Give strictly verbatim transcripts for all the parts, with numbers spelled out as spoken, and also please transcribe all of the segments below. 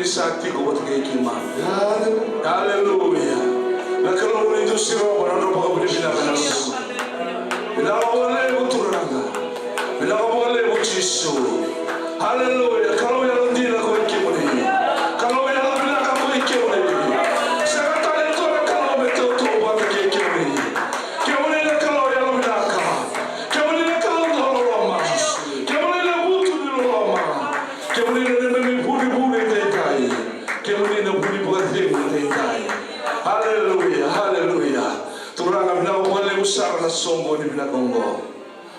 Sa tiko vata kei keimami. Aleluya. Na Kalou ni dou sirova na nodra vakavinavinaka na noda. Vinaka vakalevu Turaga. Vinaka vakalevu Jisu. Aleluya. Kalou yalodina ko i kemuni. Kalou yalovinaka ko i kemuni. Sega tale e dua na kalou me tautauvata kei kemuni. Kemuni na Kalou yalovinaka. Kemuni na Kalou dau loloma. Kemuni na vutu ni loloma. Kemuni na neimami vunivuni edaidai. Kemuni na vuni vakacegu edaidai. Aleluya, aleluya. Turaga, vinaka vakalevu sara na soqoni vinaka oqo.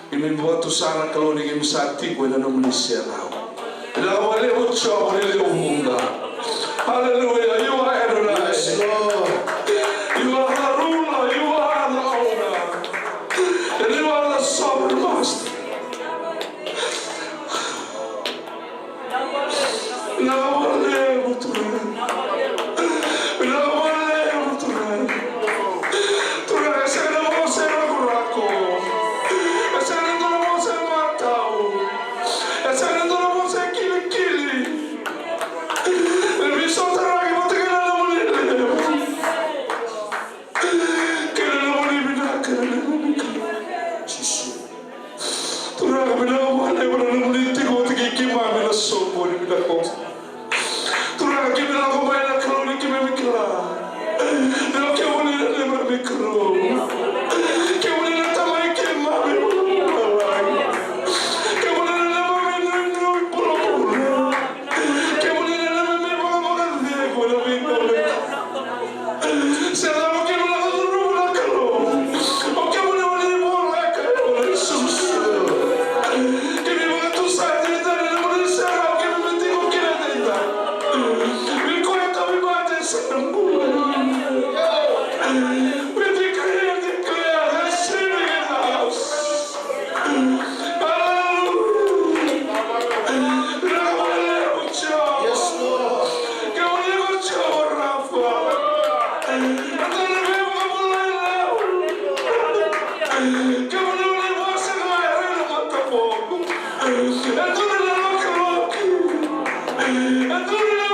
Keimami vakatusa na Kalou ni keimami sa tiko ena nomuni serau. Vinaka vakalevu Jiova ni lewe vuqa. Aleluya. You are Adonai. Yes, Lord. You are the ruler. You are the owner. And you are the sovereign master. Vinaka vakalevu Turaga. Vinaka vakalevu Turaga. Turaga, e sega na vosa e rakorako. E sega na dua na vosa e matau. E sega na dua na vosa e kilikili. Me veisotaraki vata kei na nomuni levu. Kei na nomuni vinaka, kei na nomuni Kalou. Jisu. Turaga, vinaka vakalevu na nomuni tiko vata kei keimami na soqoni vinaka oqo. Turaga, keimami lako mai na Kalou ni keimami kila ni o kemuni na neimami Kalou. Kemuni na Tamai keimami. Kemuni na neimami nuinui bulabula. Kemuni na neimami vakavakacegu ena veigauna. Se cava kemuni na cauravou na Kalou. O kemuni o ni voleka, o ni susu. Keimami vakatusa edaidai na nomuni serau keimami tiko kina edaidai. Vei koya tauvimate sa na bula. We decree and declare the healing in the house. Hallelujah. Vinaka vakalevu Jiova. Yes, Lord. Kemuni ko Jiova Rafa. Kemuni o ni vosa ga e rai na mataboko. E duri na lokiloki. E duri na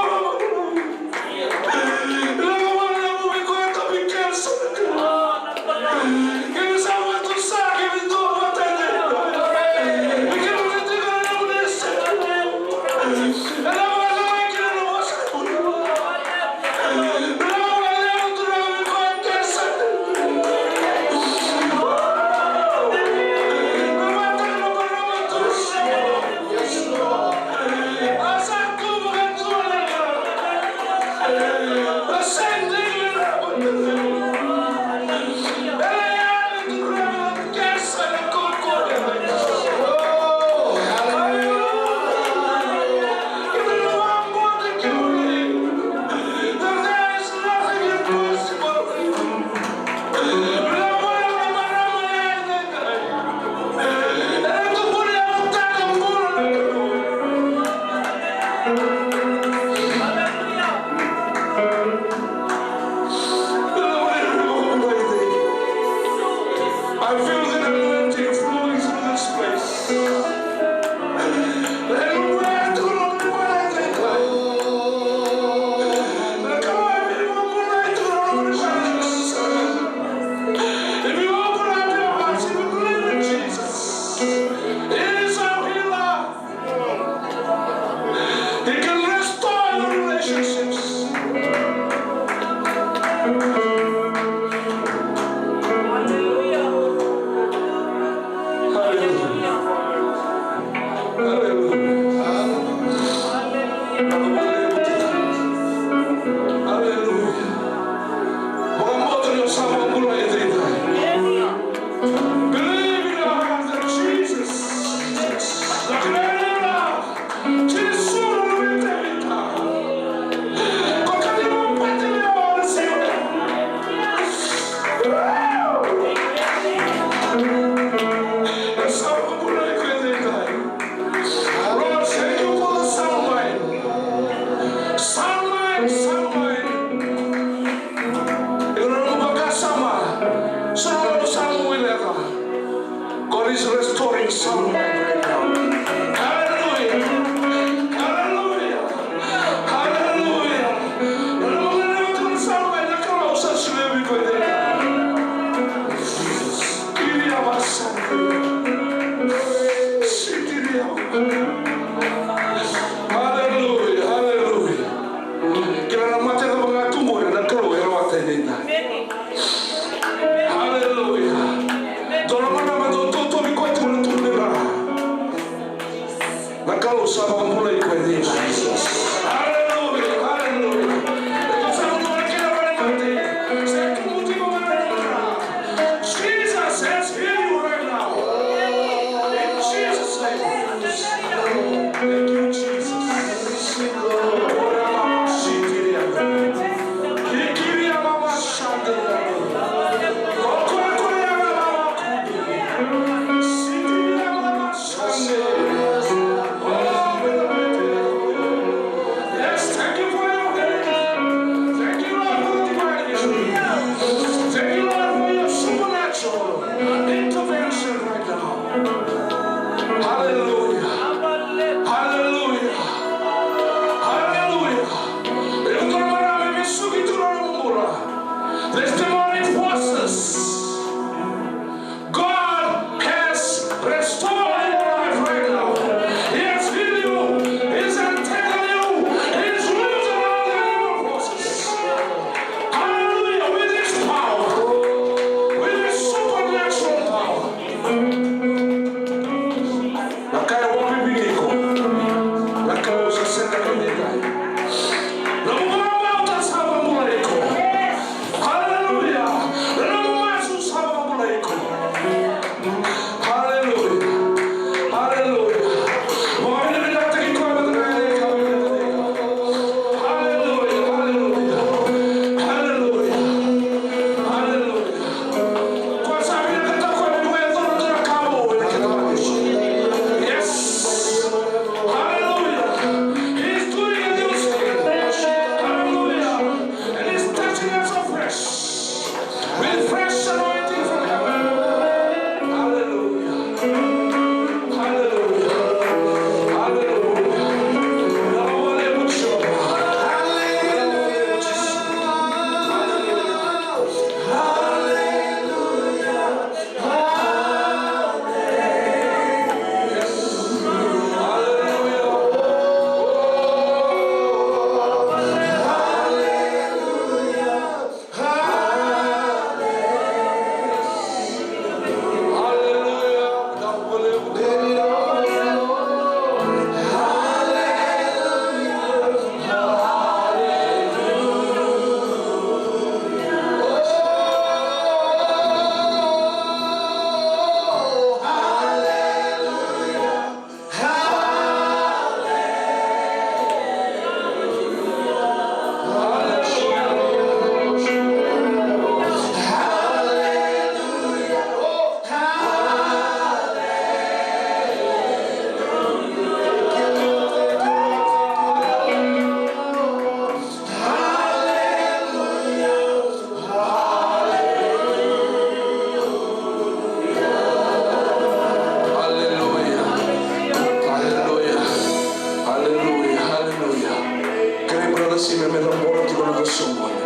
Simi me cabora tiko na soqoni.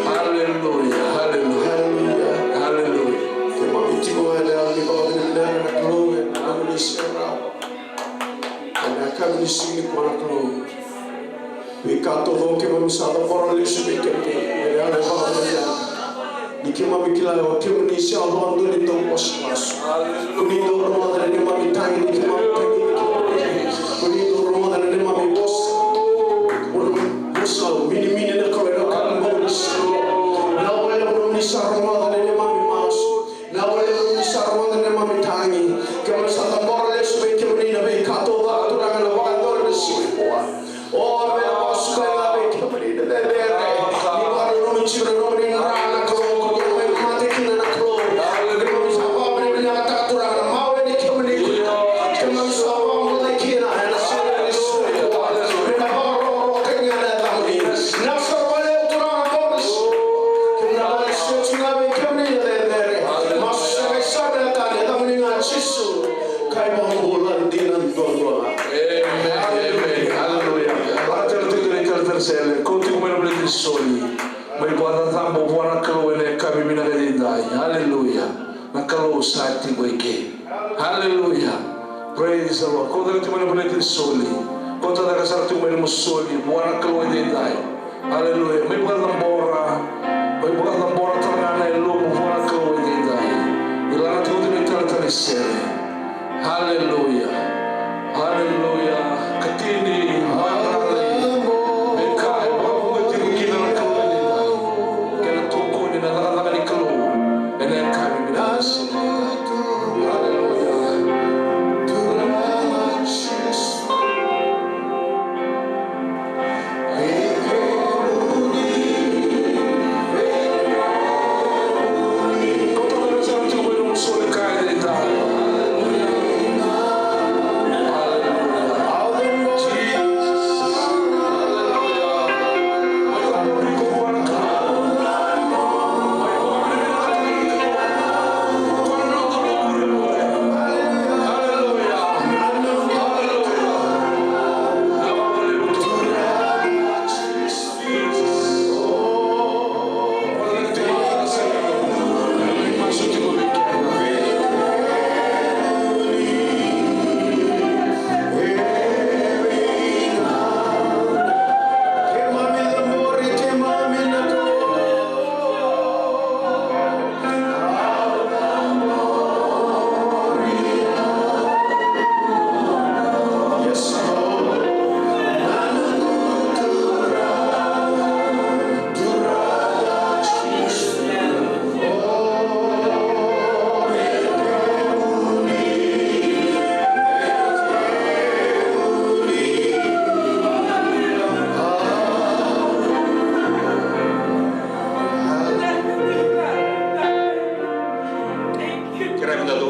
Haleluya, haleluya, haleluya. Keimami tiko ga ena yalo ni vakavinavinaka na Kalou ena nomuni serau. Ena yakavi ni siga nikua na Kalou. Veika taucoko keimami sa cabora lesu vei kemuni ena yalo ni vakavinavinaka. Ni keimami kila o kemuni sega vakadua ni dau vosa masu. Ko ni dau rogoca na neimami tagi ni keimami tagi. Ko ni dau rogoca na neimami vosa. Ko ni vosa minimini na Kalou ena yakavi ni siga. Na wale ko ni sa rogoca na neimami masu. Na wale ko ni sa rogoca na neimami tagi. Keimami sa cabora lesu vei kemuni na veika taucoko Turaga na vakayacori ni siga nikua. O, me na vakasuka ga vei kemuni na cecere. Ni vakananumi tiko na nomuni dra na Kalou, ko ni mai mate kina na Kalou. Keimami sa vakavinavinakataka Turaga na mawe ni kemuni. Keimami sa vakavinavinakataka kina ena siga ni siga nikua. Me na vakarokorokotaki ga na yacamuni. Na sa wale Turaga na mawe. Keimami na vakasuka tiko ga vei kemuni na cecere. Masu saka i saka na yacamuni, yacamuni ga Jisu. Kai vakabula dina duadua ga. Amen, amen. Hallelujah. Vakatara tiko na italatala sele. Kauta tiko mai na plate ni soli. Mai vakacacabo vua na Kalou ena yakavi vinaka edaidai. Hallelujah. Na Kalou sa tiko eke. Hallelujah. Praise the Lord. Kauta tiko mai na plate ni soli. Kauta sara tiko mai na soli vua na Kalou edaidai. Haleluya. Mai vakacabora, mai vakacabora tale ga na yalomu vua na Kalou edaidai. Ni laga tiko na italatala sele. Haleluya. Haleluya. Katini, madrali, me ka e vakavuqa tiko kina na Kalou edaidai. Kena tokoni na cakacaka ni Kalou ena yakavi vinaka. Haleluya.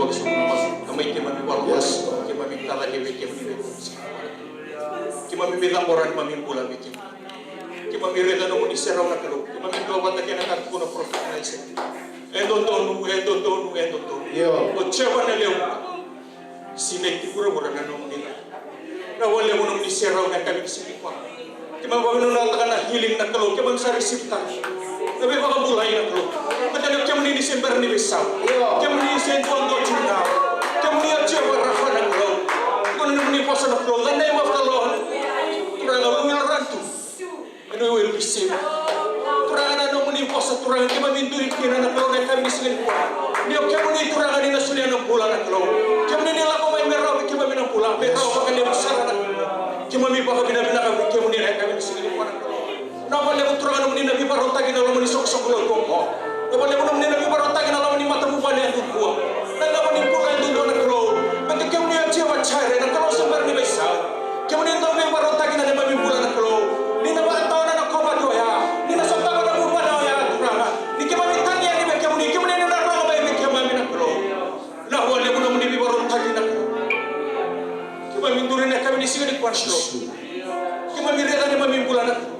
Keimami veivakarorogo, keimami vei kemuni. Keimami veivakarorogo, keimami bula vei kemuni. Keimami raica nomuni serau na Kalou. Keimami duavata kei na ka tukuna na parofita na Aisea. E dodonu, e dodonu, e dodonu. Io. O Jiova na lewe vuqa. Sinai tiko vuravura na nomuni cakacaka. Vinaka vakalevu nomuni serau ena yakavi ni siga nikua. Keimami vakavinavinakataka na healing na Kalou. Keimami sa receive taka na veivakabulai na Kalou. Baleta ni kemuni ni se bera ni veisau. Io. Kemuni ni se duadua tu ga. Kemuni o Jiova Rafa na Kalou. Tukuna nomuni vosa na Kalou. The name of the Lord. Turaga, we will run to. And we will be saved. Turaga, na nomuni vosa, Turaga, keimami duri kina na Kalou ena yakavi ni siga nikua. Ni o kemuni, Turaga, ni na solia na bula na Kalou. Kemuni ni lako mai me rawa vei keimami na bula, me rawa vakalevu sara na Kalou. Keimami vakavinavinaka vei kemuni ena yakavi ni siga nikua na Kalou. Vinaka vakalevu Turaga nomuni na veivakarautaki ena loma ni soqosoqo lotu oqo. Vinaka vakalevu nomuni na veivakarautaki ena loma ni matavuvale yadudua. Na loma ni bula yadudua na Kalou. Baleta kemuni o Jiova Jaire, na Kalou se bera ni veisau. Kemuni dau veivakarautaki ena neimami bula na Kalou. Ni na vakatawana na kovate oya. Ni na sotava na vuvale oya Turaga. Ni keimami tagi yani vei kemuni, kemuni ni na rogo mai vei keimami na Kalou. Vinaka vakalevu nomuni veivakarautaki na Kalou. Keimami duri ena yakavi ni siga nikua na Kalou. Keimami raica neimami bula na Kalou.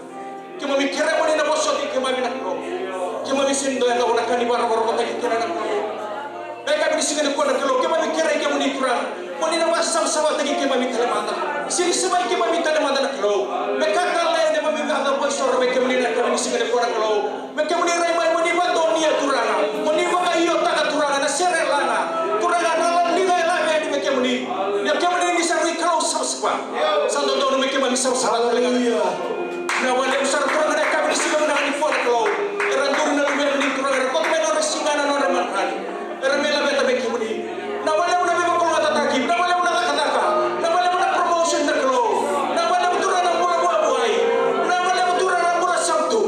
Keimami kerea mo ni na vosoti keimami na Kalou. Keimami sega ni dau yacova na ka ni vakarokorokotaki kina na Kalou. Na yakavi ni siga nikua na Kalou, keimami kerei kemuni Turaga mo ni na vakasavasavataki keimami tale mada. Sega ni savai keimami tale mada na Kalou. Me ka tale e neimami Siga nikua na Kalou, me kemuni rai mai mo ni vakadonuya Turaga, mo ni vakaiotaka Turaga na sere laga, Turaga na liga e laga yani me kemuni. Ia kemuni ni sa rui Kalou savasava. Sa dodonu me keimami savasava tale ga. Haleluya. Na wale sara Turaga na yakavi ni siga vinaka nikua na Kalou. Era duri na luvemuni Turaga, era koto mai na nodra siga na nodra matani. Era me laveta me kemuni. Na wale na veivakalougatataki, na wale na cakacaka, na wale na promotion na Kalou. Na wale Turaga na bula vuavuai. Na wale Turaga na bula sautu.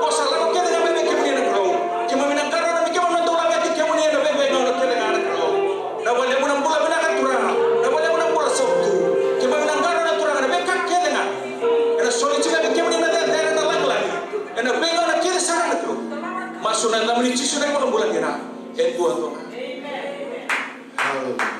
Ko sa lako kece ga me kemuni na Kalou. Keimami na qarauna me keimami na dau laveti kemuni ena veigauna kece ga na Kalou. Na wale na bula vinaka Turaga. Na wale na bula sautu. Keimami na qarauna Turaga na veika kece ga. Ena soli tiko me kemuni na cecere na lagilagi. Ena veigauna kece sara na Kalou. Masu na yacamuni Jisu na iVakabula dina. E dua dua. Hallelujah.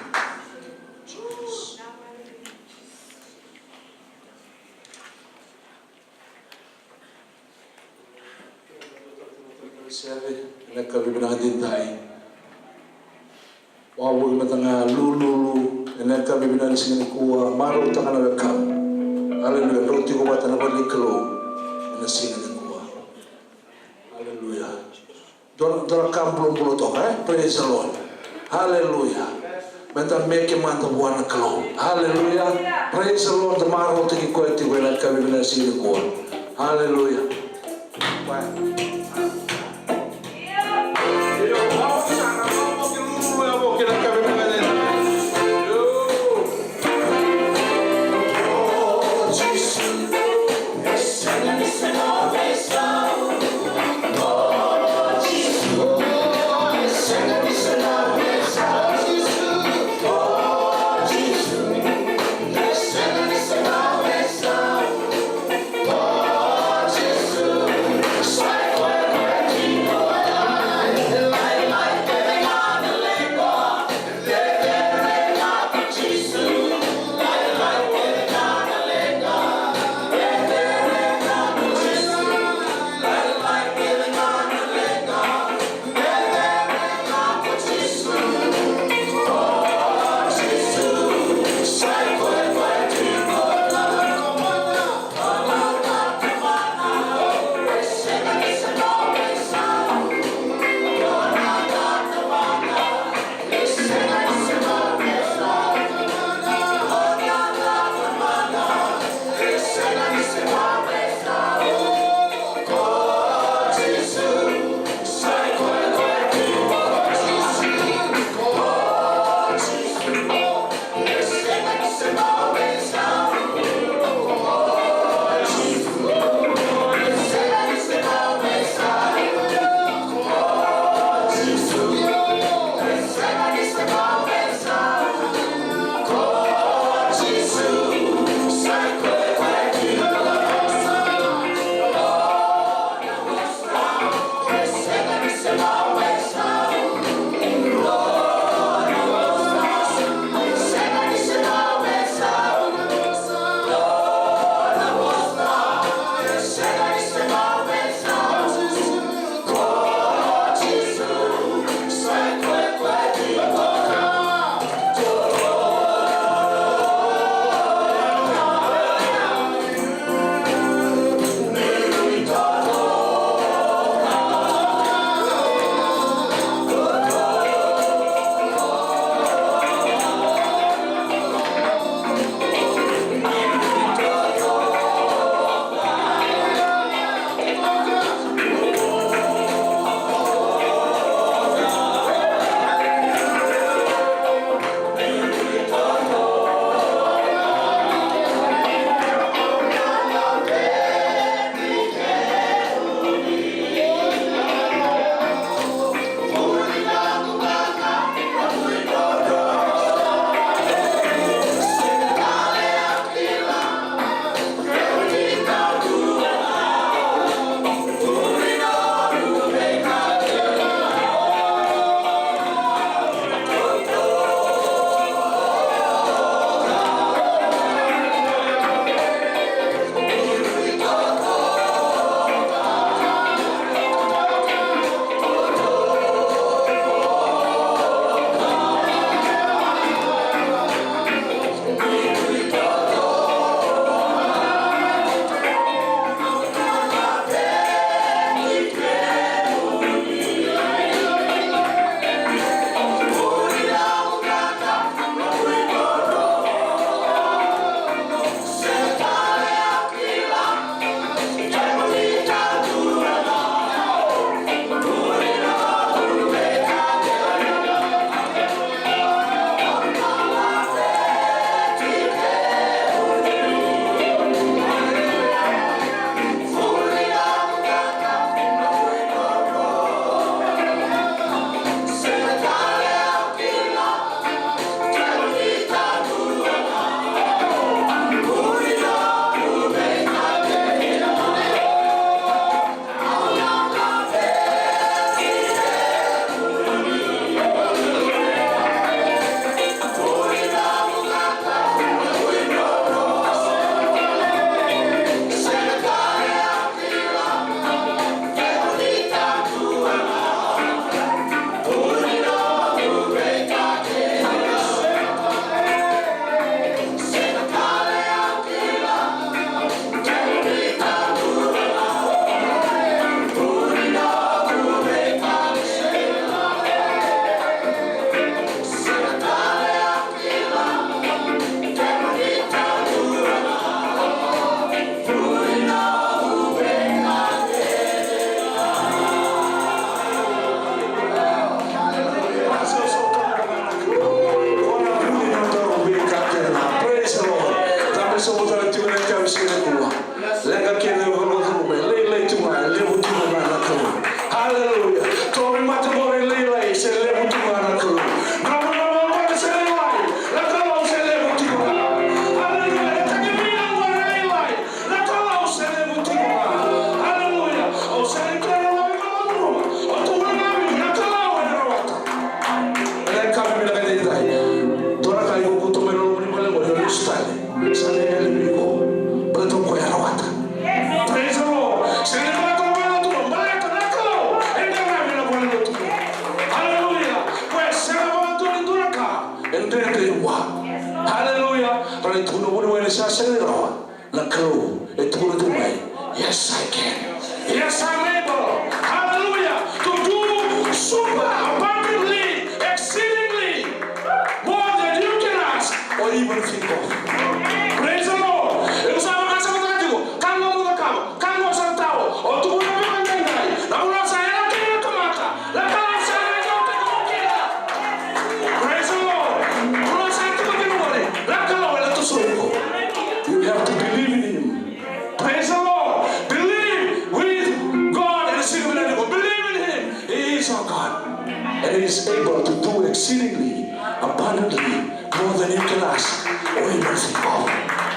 Sere, ena yakavi vinaka edaidai. Wavoki mada ga lululu, ena yakavi vinaka ni siga nikua, marautaka na wekamu. Haleluya, drau tiko vata na vale ni Kalou, ena siga nikua. Haleluya. Dua, dua na ka bulabula toka, e? Praise the Lord. Haleluya. Meda meke mada vua na Kalou. Haleluya. Praise the Lord. Da marautaki koya tiko ena yakavi vinaka ni siga nikua. Haleluya. sa sega ni rawa, na Kalou e tukuna tu mai, "Yes, I can. Yes, I'm able. Hallelujah. To do super abundantly, exceedingly, more than you can ask or even think of." Praise the Lord. E ko sa vakasama tiko, ka ga mo cakava, ka ga o sa tawa, o tukuna vei iko edaidai, na vanua sa yalataki na tamata, na Kalou sa yalataki na tamata. Praise the Lord. Vanua sa tiko kina qori, na Kalou ena toso iko. You have to believe in him. Praise the Lord. Believe with God. Ena siga vinaka nikua, believe in him. He is our God. And he is able to do exceedingly abundantly more than you can ask or even think of.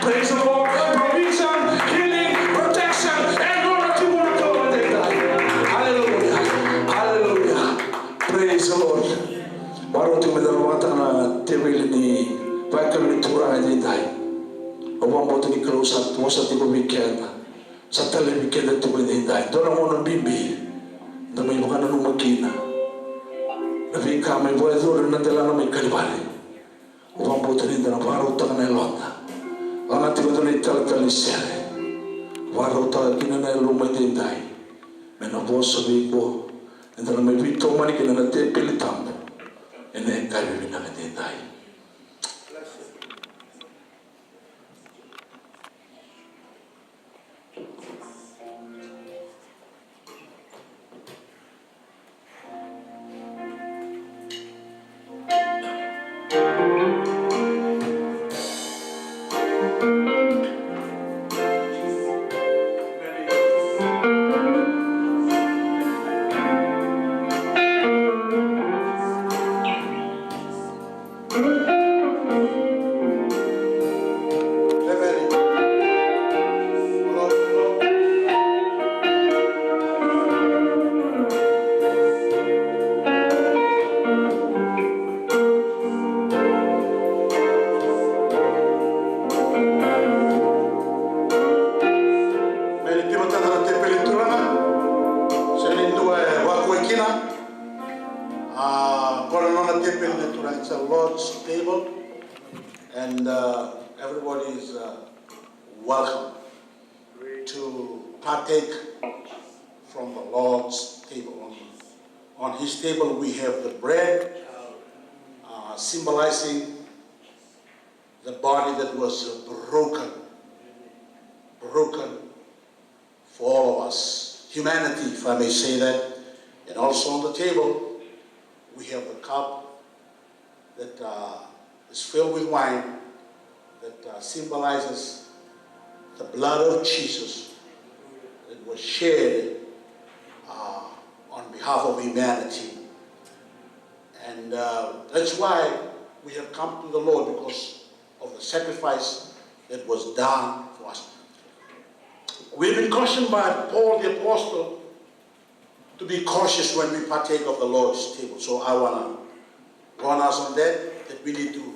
Praise the Lord. Provision, healing, protection, and glory to God. Hallelujah. Hallelujah. Praise the Lord. Vakarau tiko me da laveta na teveli ni vakayakavi ni Turaga edaidai. Au vakabauta ni Kalou sa vosa tiko vei keda. Sa talevi keda tiko edaidai. Dua na gauna bibi da mai vakananuma kina na veika mai vakayacori na delana mai Kalivari. Au vakabauta ni da na vakarautaka na yaloda. Vaka tiko dua na italatala ni sere, vakarautaka kina na yalomu edaidai me na vosa vei iko. Eda na mai veitomani kina na tepeli tabu ena yakavi vinaka edaidai. Me ni tiva tale na tepeli ni Turaga. Sega ni dua e vakuai kina. A, qo na nona tepeli na Turaga, it's a Lord's table. And, uh, everybody is, uh, welcome to partake from the Lord's table. On, on his table we have the bread, uh, symbolizing the body that was, uh, broken, broken for all of us, humanity, if I may say that. And also on the table, we have the cup that, uh, is filled with wine that, uh, symbolizes the blood of Jesus that was shed, uh, on behalf of humanity. And, uh, that's why we have come to the Lord, because of the sacrifice that was done for us. We've been cautioned by Paul the Apostle to be cautious when we partake of the Lord's table. So I wanna warn us on that, that we need to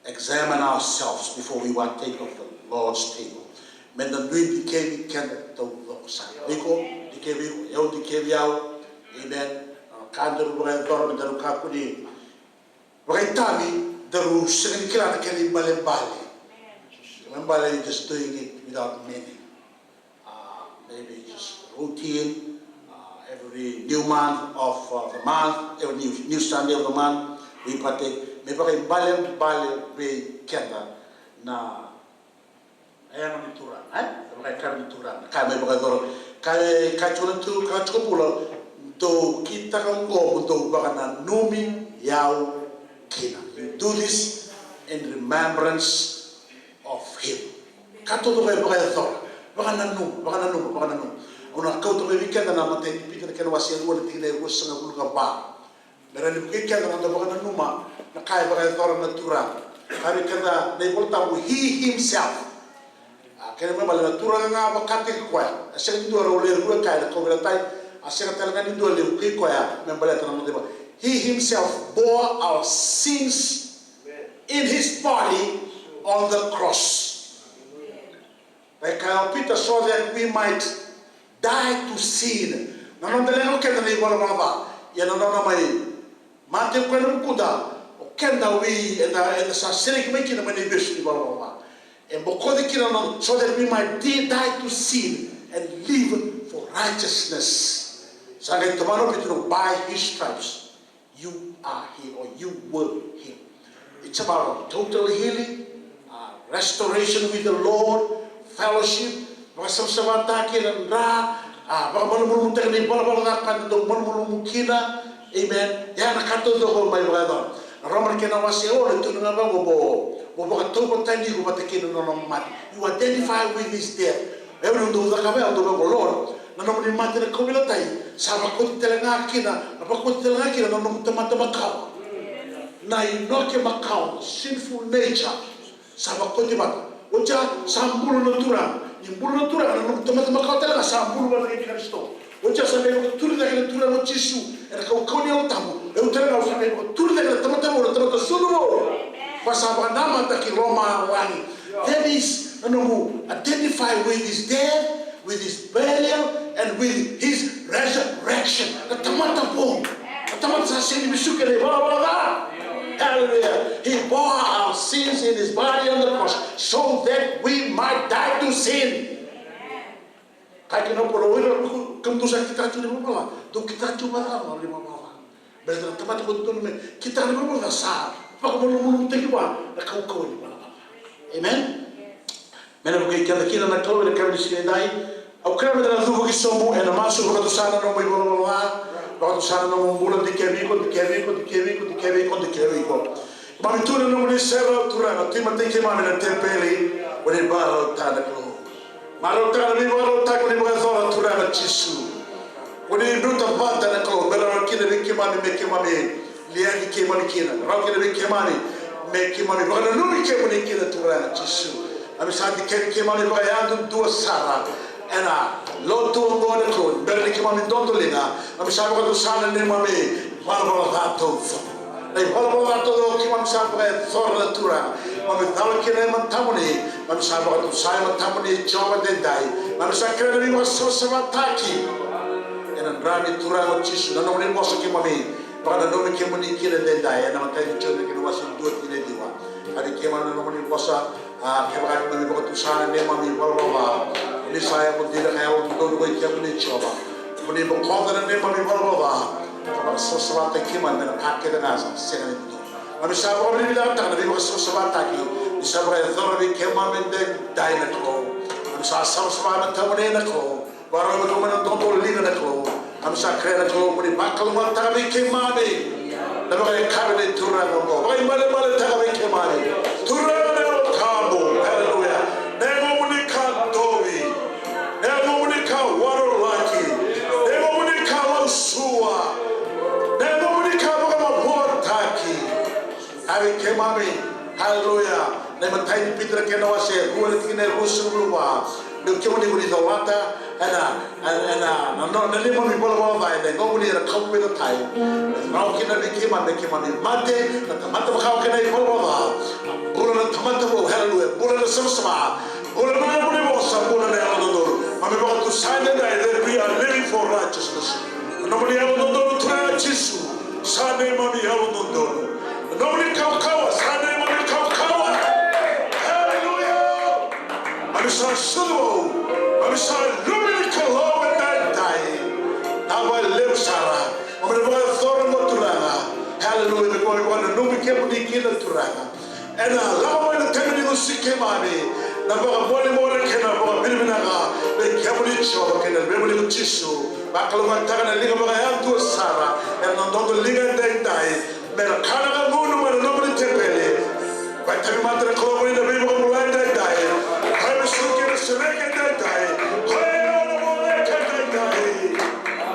examine ourselves before we partake of the Lord's table. Me da dui dikevi keda taucoko sara. Iko dikevi iko, au dikevi au. Amen. Ka daru vakayacora me daru kakua ni vakaitavi, daru sega ni kila na kena ibalebale. Ibalebale, you just doing it without meaning. Uh, maybe just routine, uh, every new month of, uh, the month, every new, new Sunday of the month, we partake. Me vakaibalebale vei keda na yago ni Turaga, e? Na vakayakavi ni Turaga. Ka mai vakayacora, ka, ka tiko na tu, ka tiko bula, dou kitaka oqo mo dou vakananumi au kina. You do this in remembrance of him. Ka taucoko e vakayacora. Vakananuma, vakananuma, vakananuma. Au na kauta mai vei keda na imatai ni Pita na kena wase e rua na tikina e ruasagavulu ka va. Me rawa ni vukei keda na noda vakananuma na ka e vakayacora na Turaga. Ka vei keda na iVolatabu, he himself. A, kena ibalebale na Turaga ga vakataki koya. A sega ni dua rau lewe rua e kaya na kauveilatai. A sega tale ga ni dua lewe vukei koya me baleta na noda iva. He himself bore our sins in his body on the cross. E kaya o Pita, so that we might die to sin. Na noda leqa o keda na ivalavala ca. Ia na nona mai mate o koya ena vukuda, o keda wi eda, eda sa sereki mai kina mai na ivesu ni ivalavala ca. E bokoci kina na, so that we might di-, die to sin and live for righteousness. Sa qai tomana o Pita, by his stripes you are healed or you were healed. It's about total healing, uh, restoration with the Lord, fellowship, vakasavasavataki ena dra, a, vakamalumalumutaki na ivalavala ca ka dau malumalumu kina. Amen. Ia na ka taucoko mai vakayacora. Na Roma na kena wase ono, e tukuna ga vaqo, mo, mo vakatauvatani iko vata kei na nona mate. You identify with his death. E, au dau cakava, au dau vaqo, Lord, na nomuni mate na kauveilatai sa vakoti tale ga kina, na vakoti tale ga kina na noqu tamata makawa. Na inoke makawa, sinful nature. Sa vakoti vata. Oti ya sa bulu na Turaga. Ni bulu na Turaga, na noqu tamata makawa tale ga sa bulu vata kei Karisito. Oti ya sa qai vakaturi cake na Turaga o Jisu ena kaukauwa ni Yalo Tabu. E, au tale ga au sa qai vakaturi cake na tamata vou, na tamata sucu vou. Ka sa vakanamata ki lomalagi. That is, na noqu identify with his death, with his burial, and with his resurrection. Na tamata vou. Na tamata sa sega ni vesuki ena ivalavala ca. Hallelujah. He bore our sins in his body on the cross so that we might die to sin. Kaya kina o Paula, o ira kemudou sa kitaka tiko na ivalavala ca, dou kitaka tiko vakacava na ivalavala ca? Baleta na tamata ko dodonu me kitaka na ivalavala ca sa vakamalumalumutaki vua na kaukauwa ni ivalavala ca. Amen. Me na vukei keda kina na Kalou ena yakavi ni siga edai. Au kerea meda na cuva ki sobu ena masu, vakatusa na nomu ivalavala ca, vakatusa na nomu bula, dikevi iko, dikevi iko, dikevi iko, dikevi iko, dikevi iko. Keimami tu ena nomuni serau Turaga, tu e matai keimami na tepeli, mo ni vakarautaka na Kalou. Marautaka na veivakarautaki mo ni vakayacora Turaga Jisu. Mo ni biuta vata na Kalou, me rawa kina vei keimami, me keimami liagi keimami kina, rawa kina vei keimami me keimami vakananumi kemuni kina Turaga Jisu. Keimami sa dikevi keimami vakayadudua sara ena lotu oqo na Kalou, bera ni keimami dodoliga, keimami sa vakatusa na neimami valavala ca taucoko. Na ivalavala ca taucoko keimami sa vakayacora na Turaga, keimami cala kina e matamuni, keimami sa vakatusa e matamuni Jiova edaidai, keimami sa kerea na veivakasavasavataki ena dra ni Turaga o Jisu. Na nomuni vosa keimami vakananumi kemuni kina edaidai, ena matai ni Joni na kena wase dua tikina e ciwa. Kaya vei keimami na nomuni vosa, a, kevaka keimami vakatusa na neimami valavala ca, ni sa yaco dina ka yalododonu ko i kemuni Jiova. Mo ni bokoca na neimami valavala ca, ka vakasavasavataki keimami ena ka kece ga sa sega ni dodonu. Keimami sa vakavinavinakataka na veivakasavasavataki ni sa vakayacora vei keimami edaidai na Kalou. Keimami sa savasava e matamuni na Kalou. Vakarau me kau mai na dodoliga na Kalou. Keimami sa kerea na Kalou mo ni vakalougatataka vei keimami na vakayakavi ni turaga oqo. Vakaibalebaletaka vei keimami, Turaga na Yalo Tabu. Aleluya. Na yagomuni ka dovi, na yagomuni ka warolaki, na yagomuni ka lausua, na yagomuni ka vakamavoataki. Kaya vei keimami, aleluya, na imatai ni Pita na kena wase rua na tikina e ruasagavulu ka va, ni o kemuni ko ni colata ena, ena, ena, na, na, na neimami valavala ca ena yagomuni ena kauveilatai. Me rawa kina vei keimami me keimami mate na tamata makawa kei na ivalavala ca, bula na tamata vou, aleluya, bula na savasava, bula na nomuni vosa, bula na yalododonu. Keimami vakatusa edaidai that we are living for righteousness. Na nomuni yalododonu Turaga Jisu sa neimami yalododonu. Na nomuni kawakawa sa neimami kawakawa. Aleluya. Keimami sa sucu vou, keimami sa luve ni Kalou edaidai. Naba levu sara keimami vakayacora mo Turaga. Aleluya. Me keimami vakananumi kemuni kina Turaga. Ena lako mai na teveli ni gusi keimami, na vakamolimoli kei na vakavinavinaka vei kemuni Jiova kei na Luvemuni ko Jisu. Vakalougatataka na liga vakayadua sara ena dodoliga edaidai. Me na kana ka gunu mai na nomuni teveli. Vakaitavi mata na Kalou ni na veivakabulai edaidai. Kaya me suki na sereki edaidai. Kaya na voleka edaidai.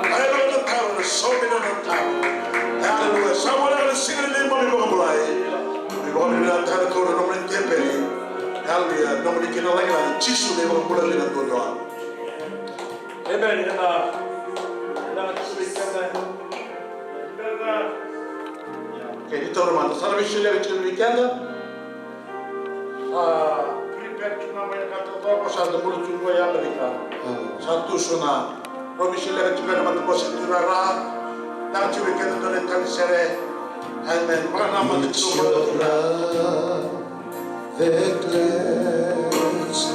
Kaya na tataro na saumi na nona taro. Aleluya. Sa voleka na siga ni neimami vakabulai. Ni vakavinavinakataka na Kalou na nomuni teveli. Aleluya. Nomuni kina lagilagi Jisu na iVakabula dina duadua. Amen. Ena, ena, okay, ni taura mada. Sa na veisoliyaka tiko vei keda. Sa prepare tiko ga mai na ka taucoko, sa da bula tiko qo i Amerika. Sa tu so na Romi Sileka tiko ena matabose Turara. Daku tiko vei keda dua na itavi sere. Amen. Vakanamata tiko. It's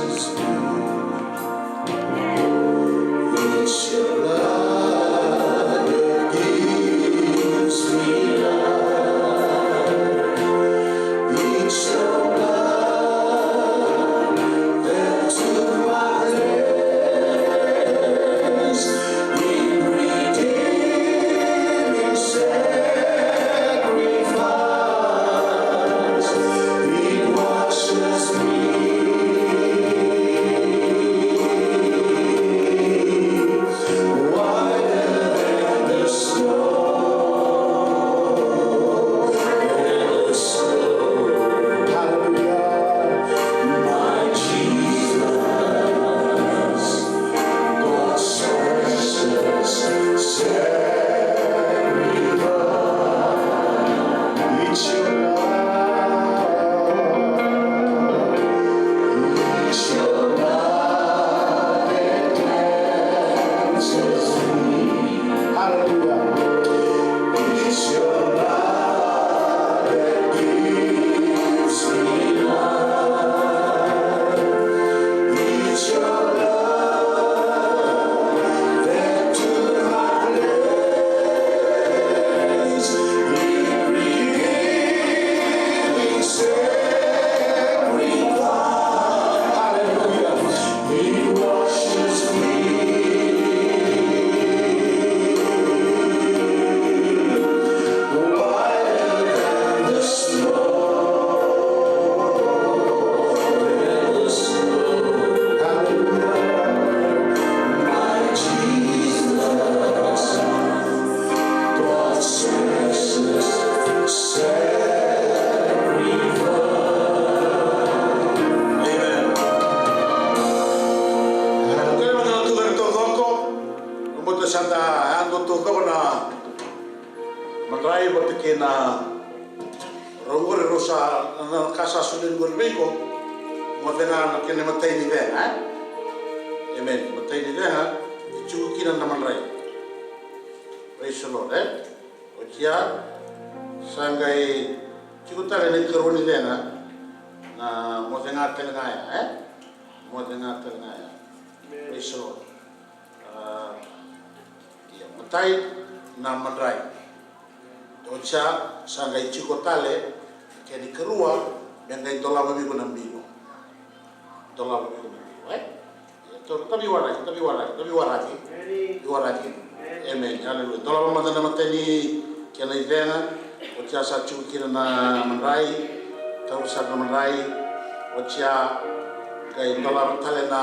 your love that gives me life. It's your love that took my place in redeeming sacrifice. It washes me whiter than the snow. Hallelujah. My Jesus, what precious sacrifice. It's your love. It's your love that cleanses me. Hallelujah. It's your love that gives me life. It's your love that took my place in redeeming sacrifice. Hallelujah. It washes me whiter than the snow. Hallelujah. My Jesus, God's precious sacrifice. Amen. Au kerea mada na tucake taucoko. Au vata sa da yadua taucoko na madrai vata kei na rau qori, rau sa, na, na ka sa solia qori vei iko. Moce ga na kena imatai ni cega, e? Amen. Matai ni cega e tiko kina na madrai. Praise the Lord, e? Oti ya sa qai tiko tale na ikarua ni cega, na moce ga tale ga ya, e? Moce ga tale ga ya. Praise the Lord. A, ia, matai na madrai. Oti ya sa qai tiko tale kena ikarua, me qai dolava vei iko na bilo. Dolava vei iko na bilo, e? Ia, taura, tavi waraki, tavi waraki, tavi waraki. Tavi waraki. Amen. Hallelujah. Dolava mada na matai ni kena icega. Oti ya sa tiko kina na madrai. Taura sara na madrai. Oti ya qai dolava tale na,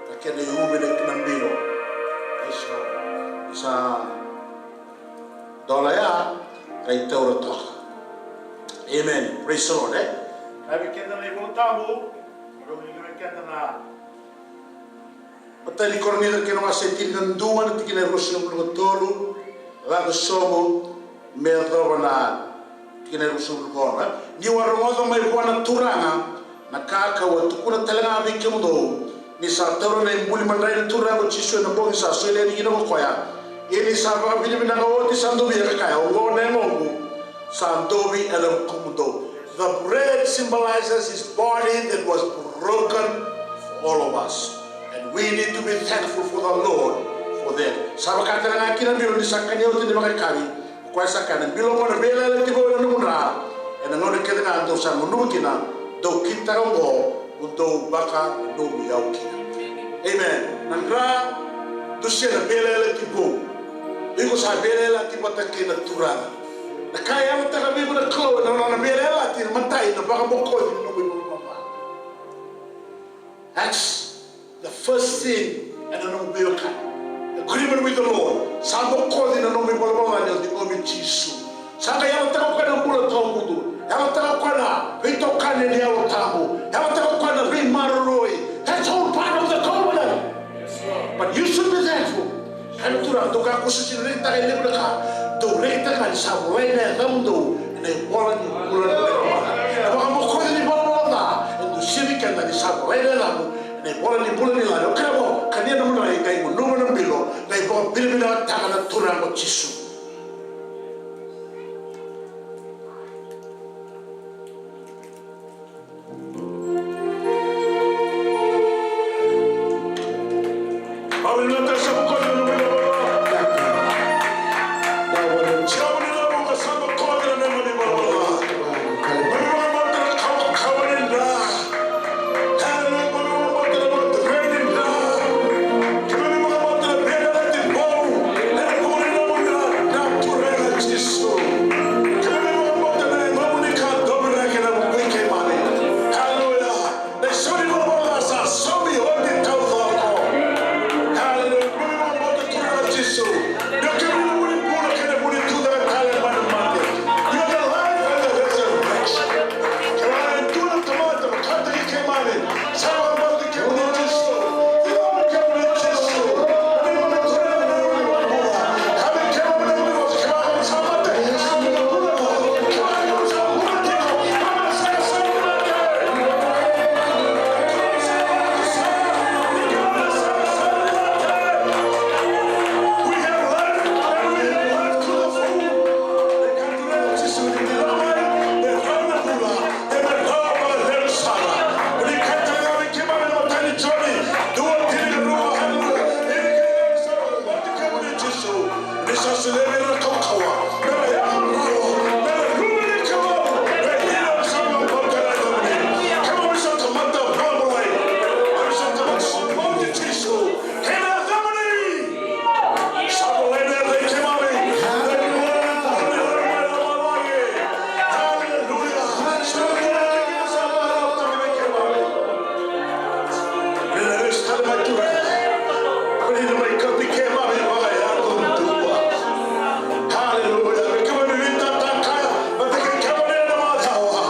na kena iume na, na bilo. Praise the Lord. Sa dola ya, qai taura toka. Amen. Praise the Lord, e? Kaya vei keda na iVola Tabu, kaya vei keda na Matai ni Korinica na kena wase tinikadua na tikina e ruasagavulu ka tolu, lako sobu me yacova na tikina e ruasagavulu ka ono. Niu a rogoca mai vua na Turaga na ka kau a tukuna tale ga vei kemudou, ni sa taura na ibuli madrai na Turaga ko Jisu ena bogi sa solia yani kina ko koya. Ia ni sa vakavinavinaka oti sa dovia ka kaya, oqo na yagoqu sa dovi ena vukumudou. The bread symbolizes his body that was broken for all of us. And we need to be thankful for the Lord for that. Sa vaka tale ga kina bilo ni sa kania oti ni vakayakavi. O koya sa kaya, na bilo oqo na veiyalayalati vou ena nomu dra. Ena gauna kece ga dou sa gunuva kina, dou kitaka oqo mo dou vakanuinui au kina. Amen. Na dra, dusia na veiyalayalati vou. Iko sa veiyalayalati vata kei na Turaga. Na ka e yalataka vei iko na Kalou ena nona veiyalayalati, na matai, na vakabokoci ni nomu ivalavala ca. That's the first thing ena nomu veiwekani. Agreement with the Lord. Sa bokoci na nomu ivalavala ca ni o ciqomi Jisu. Sa qai yalataka o koya na bula tawamudu. Yalataka o koya na veitokani ni Yalo Tabu. Yalataka o koya na veimaroroi. That's all part of the covenant. But you should be thankful. Kaya na Turaga, dou kakua soti ni rekitaka e levu na ka, dou rekitaka ga ni sa volai na yacamudou ena ivola ni bula ni loloma. Na vakabokoci ni ivalavala ca e dusia vei keda ni sa volai na yacamu ena ivola ni bula ni loloma. O kaya mo kania na madrai, qai gunuva na bilo, qai vakavinavinakataka na Turaga ko Jisu. Hallelujah. Na isau ni valavala sa saumi oti taucoko. Hallelujah. Kemuni vakabauta Turaga Jisu. Io kemuni na vu ni bula kei na vu ni tucake tale mai na mate. You're the life and the resurrection. Kemuni na tu na tamata vakataki keimami. Sa vakabauti kemuni Jisu. Kemuni Jisu. Kemuni Jisu. Ni sa solia vei ira na kaukauwa, mera yaga rawa, mera luvena na Kalou, vei ira sa vakabauta na yacamuni. Keimami sa tamata valavala, keimami sa tamata vakabauti Jisu, kei na yacamuni. Sa volai na yaca i keimami. Haleluya. Ni na lesu tale mai Turaga. Ni na mai kauti keimami vakayago duadua. Haleluya. Me keimami veitataka kaya vata kei kemuni ena macawa.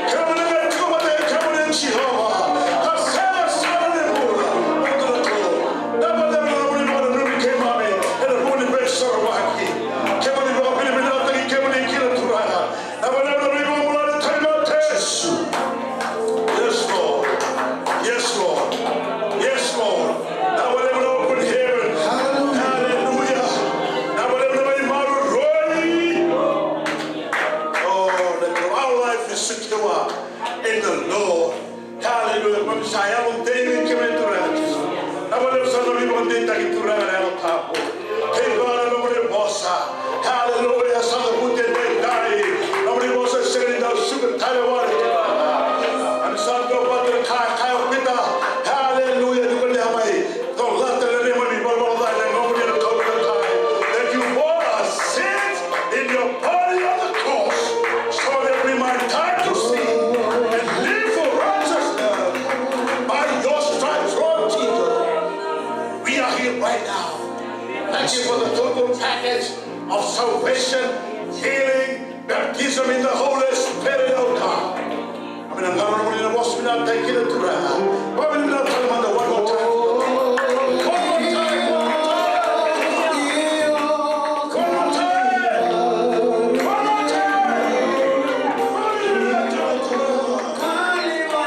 Keimami na qai tiko vata kei kemuni Jiova. Ka sega sara ni bula. Na vanua na nomuni vakananumi keimami ena vuku ni veisorovaki. Keimami vakavinavinakataki kemuni kina Turaga. Na vanua na nomuni vakabula ni tauvimate. Yes, Lord. Yes, Lord. Yes, Lord. Na vanua na open heaven. Hallelujah. Na vanua na mai maroroi. Oh, let our life is secure in the Lord. Hallelujah. Keimami sa yalodei vei kemuni Turaga Jisu. Na vanua sa na vakadeitaki Turaga na Yalo Tabu. Kei vaka na nomuni vosa. Hallelujah. Sa na vute daidai. Nomuni vosa sega ni dau suka tale wale Turaga. Keimami sa dau vata na ka, kaya o Pita. Hallelujah. Ni ko ni a mai colata na neimami valavala ca ena nomuni na kauveilatai. That you bore our sins in your body on the cross, so that we might die to sin and live for righteousness. By your stripes, Lord Jesus, we are here right now. Thank you for the total package of salvation, healing, baptism in the Holy Spirit, oh God. Keimami na qarauna nomuni na vosa vinaka tiko kina Turaga. Keimami na tale mada one more time. One more time, one more time. One more time. One more time. Keimami na tale Turaga.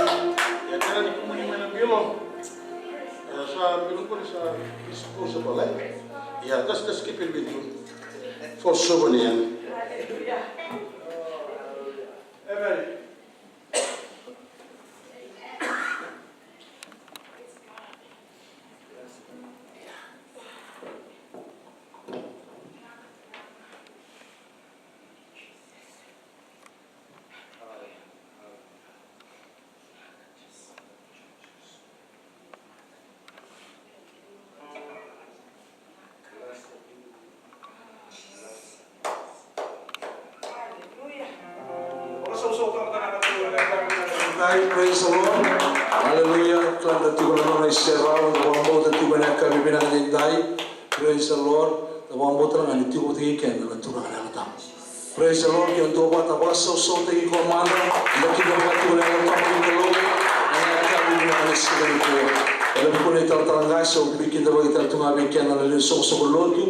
Ia, kena ni kumuni mai na bilo. Ia, sa bilo ko ni sa dispose of life. Ia, that's the skipping with you. For souvenir. Amen. Praise the Lord. Hallelujah. Kila da tiko na nona iserau, da vakabauta tiko ena yakavi vinaka edaidai. Praise the Lord. Da vakabauta ga ni tiko vata kei keda na Turaga na Yalo Tabu. Praise the Lord. Ke o duavata, vakasausautaki iko mada. Da kidavaka tiko na Yalo Tabu ni Kalou ena yakavi vinaka ni siga nikua. Ena vuku ni talatala qase, au via kidavaki tale tu ga vei keda na lewe ni soqosoqo lotu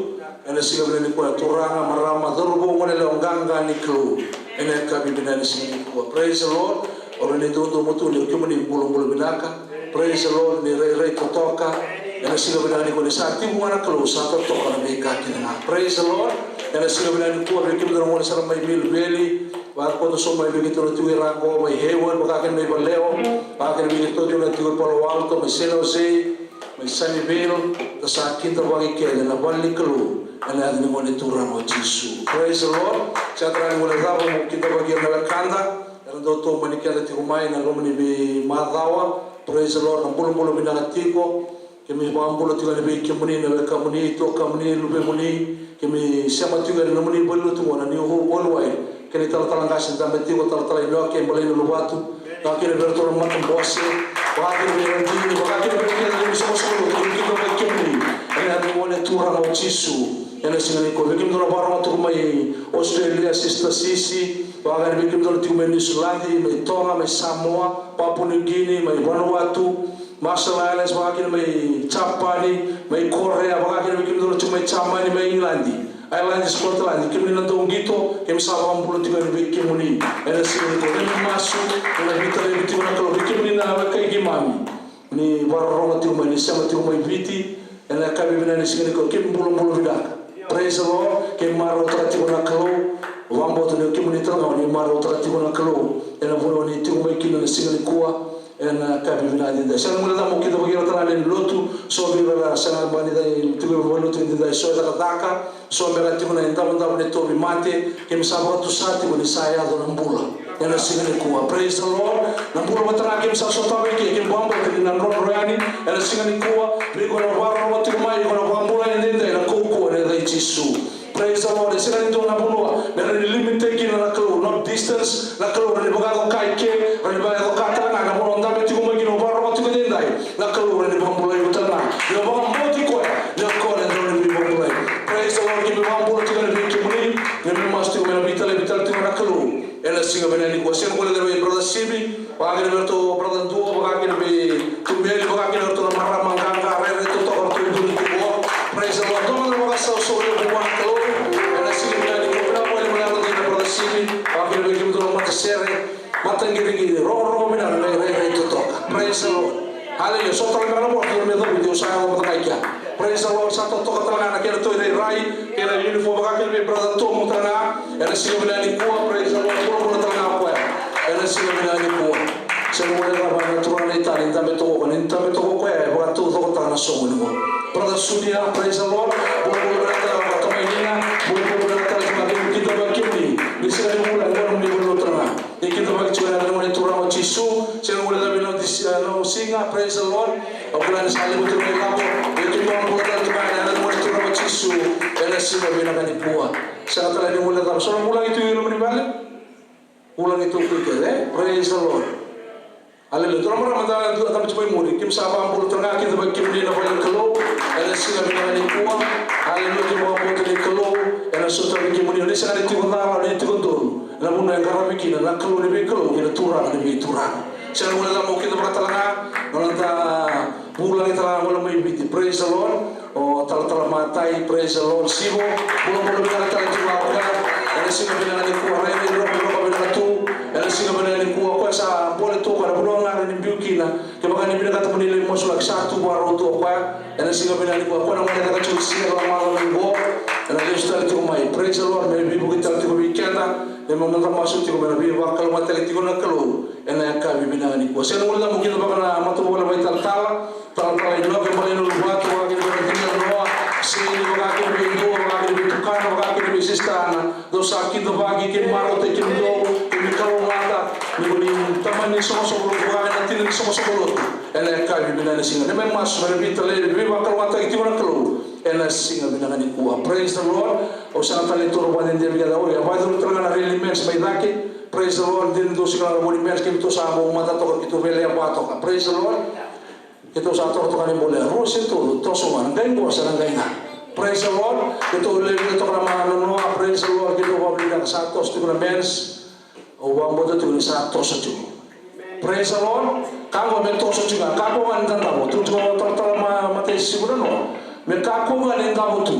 ena siga vinaka nikua. Turaga, marama, cauravou, goneyalewa, qaqa ni Kalou, ena yakavi vinaka ni siga nikua. Praise the Lord. O ira ni duadua tu, ni o kemuni bulabula vinaka. Praise the Lord, ni rairai totoka. Ena siga vinaka nikua ni sa tiko ga na Kalou, sa totoka na veika kece ga. Praise the Lord. Ena siga vinaka nikua, vei kemudou na gone sara mai Millvale, vakabauta so mai vei keitou na tiko i ra qo, mai Hayward, vaka kina mai Vallejo, vaka kina vei keitou na tiko i Palo Alto, mai San Jose, mai Sunnyvale, da sa kidavaki kece na vale ni Kalou ena yaca ni Gone Turaga o Jisu. Praise the Lord. Sa tara ni gole cava mo kidavaki ira na wekada era dau tomani keda tiko mai na loma ni veimacawa. Praise the Lord. Na bulabula vinaka tiko. Keimami vakabula tiko yani vei kemuni na wekamuni, tuakamuni, luvemuni. Keimami sema tiko yani na nomuni valenilotu qo na New Hope Worldwide. Kei na italatala qase dabe tiko, talatala Inoke Balailuvatu. Vaka kina vei iratou na matabose, vaka kina vei iratou, vaka kina vei keda na isoqosoqo lotu, keimami kidavaki kemuni ena yaca ni Gone Turaga o Jisu. Ena siga nikua, vei kemudou na vakarorogo tiko mai Australia, Sister Sisi, vaka kina vei kemudou na tiko mai Niusiladi, mai Toga, mai Samoa, Papua New Guinea, mai Vanuatu, Marshall Islands, vaka kina mai Japani, mai Korea, vaka kina vei kemudou na tiko mai Jamani, mai Igiladi, Ireland, Scotland, kemuni na dau qito, keimami sa vakabula tiko yani vei kemuni. Ena siga nikua, keimami masu, ena veitalevi tiko na Kalou vei kemuni na wekai keimami ni vakarorogo tiko mai, ni sema tiko mai Viti, ena yakavi vinaka ni siga nikua, keimami bulabula vinaka. Praise the Lord. Keimami marautaka tiko na Kalou. Vakabauta ni o kemuni tale ga ni marautaka tiko na Kalou ena vanua ni tiko mai kina na siga nikua. Ena yakavi vinaka edaidai, sega ni guilecava mo kidavaki ira tale ga na lewe ni lotu. So vei ira era sega beka ni tiko ena valenilotu edaidai, so e cakacaka, so beka tiko na idavodavo ni tauvimate. Keimami sa vakatusa tiko ni sa yaco na bula ena siga nikua. Praise the Lord. Na bula vata ga keimami sa sotava eke, keimami vakabauta ni na drodro yani ena siga nikua. Vei iko na vakarorogo tiko mai, iko na vakabula edaidai, na kaukauwa ena yaca i Jisu. Praise the Lord. E sega ni dua na vanua me rawa ni limit-taki kina na Kalou, no distance. Na Kalou rawa ni vakayaco-ka i ke, rawa ni vakayaco-ka tale ga na vanua o dabe tiko mai kina, o vakarorogo tiko edaidai. Na Kalou rawa ni vakabulai iko tale ga. Ni o vakabauti koya, ni o koya na Kalou ni veivakabulai. Praise the Lord. Keimami vakabula tiko yani vei kemuni. Keimami masu tiko mai na veitalevi tale tiko na Kalou ena siga vinaka nikua. Sega ni guilecava vei Brother Sivi, vaka kina vei iratou Brother Dua, vaka kina vei Tumeli, vaka kina iratou na marama qaqa rairai totoka, ratou duri tiko. Praise the Lord. Dua mada na vakasausau levu vua na Kalou ena siga vinaka nikua. Vinaka vakalevu na yaca ni Brother Sivi, vaka kina vei kemudou na matasere, mataqiriqiri, rogorogo vinaka, rairai totoka. Praise the Lord. Hallelujah. So tale beka na vosa me cavuti, au sa yaco vata ga i kea. Praise the Lord. Sa totoka tale ga na kena tou irairai, kena uniform, vaka kina vei Brother Tomu tale ga ena siga vinaka nikua. Praise the Lord. Bulabula tale ga o koya ena siga vinaka nikua. Sega ni guilecava na turaga na italei, ni dabe toka o koya, ni dabe toka o koya e vakataucokotaka na soqoni qo. Brother Sunia, praise the Lord. Bulabula vinaka tale vata mai Nina. Bulabula vinaka tale vata mai kemuni. Ni sega ni bula, ni bula, ni bula turaga. Ni kidavaki tiko na yaca ni Gone Turaga o Jisu. Sega ni guilecava na disi, na siga, praise the Lord. Au kila ni sa levu tiko na ilavo. Ni kidavaki tale tiko na yaca ni Gone Turaga o Jisu. Ena siga vinaka nikua. Sega tale ni guilecava. So na vulagi tu i loma ni vale. Vulagi tu kece, e? Praise the Lord. Hallelujah. Dua na marama da, da, da, mai muri. Keimami sa vakabula tale ga kina vei kemuni na vale ni Kalou ena siga vinaka nikua. Hallelujah. Keimami vakabula tale Kalou ena sotavi kemuni. Ni sega ni tiko cala, ni tiko donu. Ena vanua e qaravi kina na Kalou ni veikalou kei na Turaga ni veituraga. Sega ni guilecava mo kidavaka tale ga na noda vulagi tale ga gole mai Viti. Praise the Lord. O talatala matai, praise the Lord. Sivo, bulabula vinaka tale tu ga o koya ena siga vinaka nikua. Rairai, rokoroko vinaka tu ena siga vinaka nikua. O koya sa bole tu o koya na vanua ga ni biu kina. Kevaka ni vinakata mo ni lai masulaki, sa tu vakarau tu o koya ena siga vinaka nikua. O koya na gone caka tiko Sierra, macawa mai qo ena lesu tale tiko mai. Praise the Lord. Me veivuke tale tiko vei keda, me mada masu tiko, me na veivakalougatataki tiko na Kalou ena yakavi vinaka nikua. Sega ni guilecava mo kidavaka na matavuvale vakaitalatala. Talatala Inoke Balenauluvatu, vakakina vei Radina Noa, Seini, vakakina vei Dua, vakakina vei Tukana, vakakina vei Sister Ana. Dou sa kidavaki, keimami marautaki kemudou, keimami kalougata, ni ko ni tamani isoqosoqo lotu, vakakina na tina ni isoqosoqo lotu. Ena yakavi vinaka ni siga. Neimami masu, me na veitalai, veivakalougatataki tiko na Kalou ena siga vinaka nikua. Praise the Lord. Au sega tale ni taura vakadede vei keda, au vakayacora tale ga na rally mens mai cake. Praise the Lord. Dina ni dou sega na rally mens, keitou sa bau mata toka, keitou veileqa toka. Praise the Lord. Keitou sa toka toka ni bole, rua se tolu, toso ga, na qai qo sa na qai ga. Praise the Lord. Keitou lewe vica toka na mana noa, praise the Lord, keitou vakavinavinaka sa toso tiko na mens. Au vakabauta tiko ni sa toso tiko. Praise the Lord. Ka qo me toso tiko ga, kakua ga ni davo tu tiko, talatala ma, Matai Sivu na noa. Me kakua ga ni davo tu.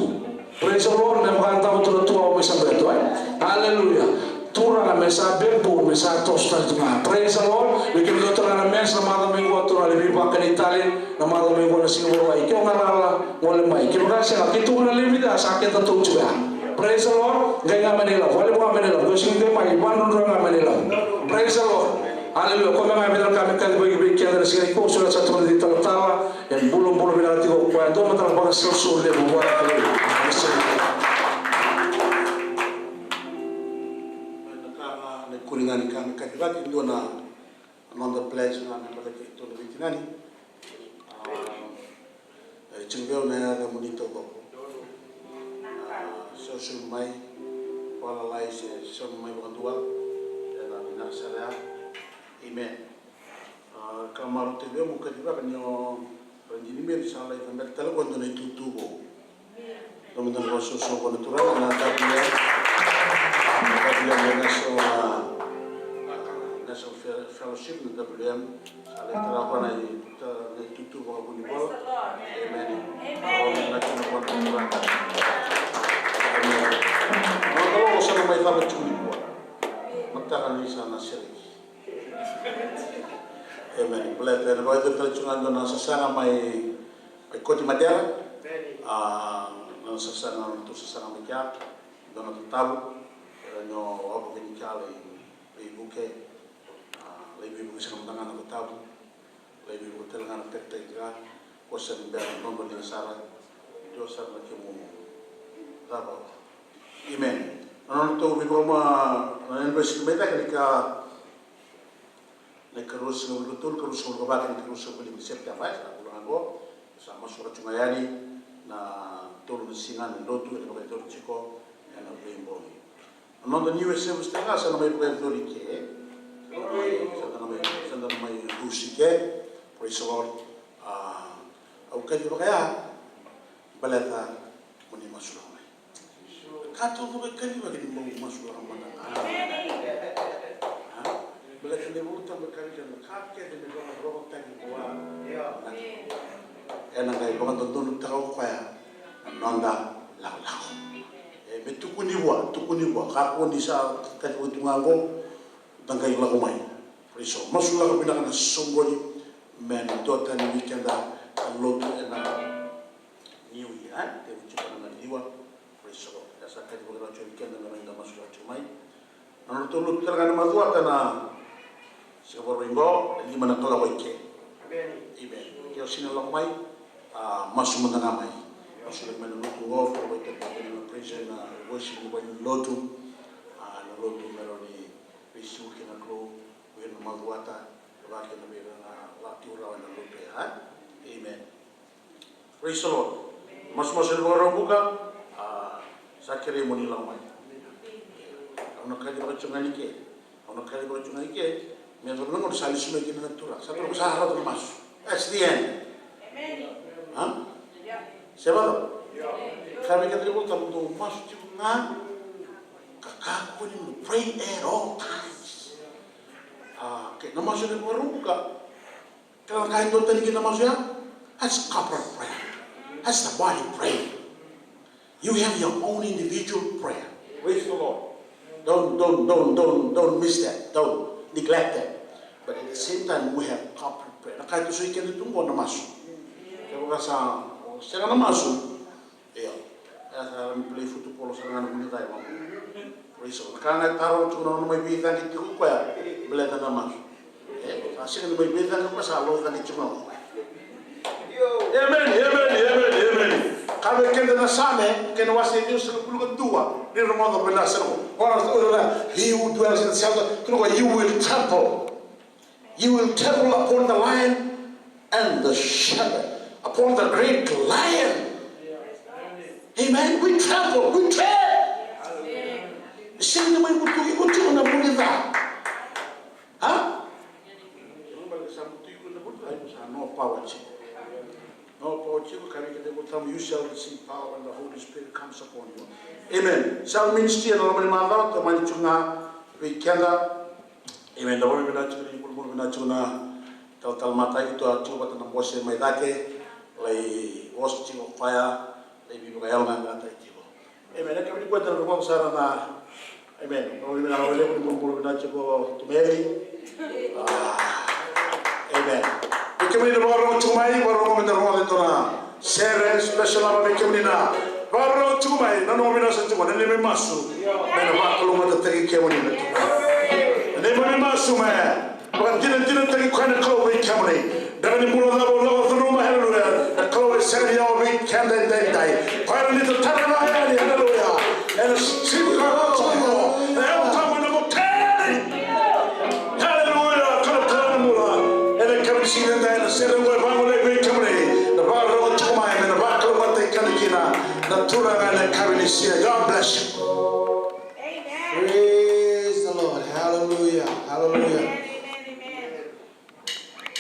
Praise the Lord, me vaka davo tu na tuawa mai Sabeto, e? Hallelujah. Turaga me sa backbone, me sa toso tale tu ga. Praise the Lord. Vei kemudou tale ga na mens na macawa mai qo, turaga, ni veivakani tale na macawa mai qo na siga Vakarauwai. Ke o galala, gole mai. Kevaka sega, keitou na lewe vica sa kedatou tiko ya. Praise the Lord. Qai ga mai na ilavo, wale ga mai na ilavo. Qai sega ni qai mai, vadrodro ga mai na ilavo. Praise the Lord. Hallelujah. Koya ga vei na ka me kacivaki vei keda na siga nikua, au solia sara tiko na italatala. E bulabula vinaka tiko o koya, dua mada na vakasausau levu vua na Kalou. Na ka ga, na ikuri ga ni ka me kacivaki, dua na noda pledge ga me baleti iratou na veitinani. E tiko vei au na yacamuni taucoko. Sausau mai, valalai se sausau mai vakadua. Ena vinaka sara ya. Amen. A, ka marautaka vei au meu kacivaka ni o Radini Mary sa lai cabeta tale qo e dua na itutu vou. Dua mada na vakasausau vua na Turaga na W M. Na W M na National, a, National Fe-, Fellowship na W M. Sa lai tara qo na i-, ta-, na itutu vakavunivola. Amen. Amen. Au na kina vua na Turaga. Amen. Na Kalou sa na mai cava tiko nikua. Mataka ni sa na sereki. Amen. Baleta ena vakayacori tale tiko ga dua na sasaga mai, mai Koti Madera. A, na sasaga, na nodratou sasaga mai kea. Dua na tatavu. Era ni o Abu Venikala i, i Vuke. A, lai veivuke sara mada ga na tatavu. Lai veivuke tale ga na pekitaki ga. Ko sa ni bera na dodoliga sara. Dua sara na kemu cava. Amen. Na nodratou veivakama, na anniversary mai cake ni ka, na ikaruasagavulu ka tolu, ikaruasagavulu ka va, na ikaruasagavulu ka lima ni September, e, sa vula ga qo. Sa masulaka tu ga yani na tolu na siga ni lotu ena vakayacori tiko ena veibogi. Na noda New Year service tale ga sa na mai vakayacori ke. Sa da na mai, sa da na mai dusi ke. Praise the Lord. A, au kacivaka ya baleta mo ni masulaka mai. Ka taucoko e kacivaki ni bau masulaka mada ga. A? Baleta na iVolatabu e kaya vei keda na ka kece me vakarokorokotaki vua na Kalou. Ena qai vakadodonutaka o koya na noda lakolako. E, me tukuni vua, tukuni vua. Kakua ni sa kacivaki tu ga qo, da qai lako mai. Praise the Lord. Masulaka vinaka na soqoni me na duatani vei keda na lotu ena New Year, e? Tevu tiko na ciwa. Praise the Lord. Ia sa kacivaki rawa tiko vei keda me rawa ni da masulaka tiko mai. Na nodratou lotu tale ga na Macuata na Sa vakarau qo, e lima na kaloko i ke. Amen. Ke o sega ni lako mai, a, masu mada ga mai. Masu lako mai na lotu qo, ko vei tata na praise and, a, worship ni vale ni lotu. A, na lotu me rawa ni veisiko kina na Kalou, vei ira na macuata, vaka kina vei ira na la tiko rawa ena lotu ya, a? Amen. Praise the Lord. Masumasu ni Vakaraubuka, a, sa kerei mo ni lako mai. Au na kaci vaka tiko ga ni ke. Au na kaci vaka tiko ga ni ke. Me yacova na gauna sa lesu mai kina na Turaga. Sa Turaga sa rauta na masu. That's the end. Amen. Ha? Yeah. Se vaka? Yeah. Ka vei keda ni volatabu dou masu tiko ga. Ka kakua ni pray at all times. A, okay. Na masu ni Vakaraubuka. Kila na ka e dua tani kina na masu ya? That's corporate prayer. That's the body praying. You have your own individual prayer. Praise the Lord. Don't, don't, don't, don't, don't miss that. Don't neglect that. But at the same time, we have corporate prayer. Na ka e tosoi keda tu qo na masu. Kevaka sa, o sega na masu, io. Ia, sa ra ni play football, sa ra ga na vuni cai vaqo. Praise the Lord. Ka ga e taro tiko na nona mai veicaqe tiko koya, baleta na masu. E, sa sega ni mai veicaqe koya, sa lau caqe tiko ga. Amen, amen, amen, amen. Ka vei keda na Same, kei na wase e ciwasagavulu ka dua, ni rogoca vinaka sara. Ora, ora, he who dwells in the shelter, tukuna koya, you will trample. You will trample upon the lion and the shepherd, upon the great lion. Amen. We trample, we tread. Sega ni mai butuki iko tiko na vuni ca. Ha? Sa butuki iko na vuni ca, iko sa no power tiko. No power tiko, ka vei keda iko tamu, you shall receive power when the Holy Spirit comes upon you. Amen. Sa ministry ena loma ni macawa, tomani tiko ga vei keda. Amen. Da vakavinavinaka tiko ni bulubulu vinaka tiko na talatala mataki tu a tiko vata na bose mai cake, lai host tiko koya, lai veivakayaloqaqataki tiko. Amen. E kemuni koya da rogoca sara na, amen. Da vakavinavinaka vakalevu ni bulubulu vinaka tiko Tumeli. A, amen. E kemuni da vakarogo tiko mai, vakarogo me da rogoca e dua na sere special lava vei kemuni na vakarau tu mai, na nomu vinaka sa tu mai, na neimami masu me na vakalougatataki kemuni na Turaga. Na neimami masu me vakadinadinataki koya na Kalou vei kemuni. Beka ni bula cava o lako curuma, haleluya, na Kalou e sega ni yawa vei keda edaidai. Koya na ni tatara ga yani, haleluya. Ena siga ni Kalou, na yawa tabu ena vukea ni. Haleluya, ka na tara na bula. Ena kemuni siga edaidai, na sere oqo e vagolei vei kemuni. Na vakarorogo tiko mai, me na vakalougatataki keda kina na Turaga ena kemuni siga. God bless you. Amen. Praise the Lord. Hallelujah. Hallelujah. Amen, amen, amen.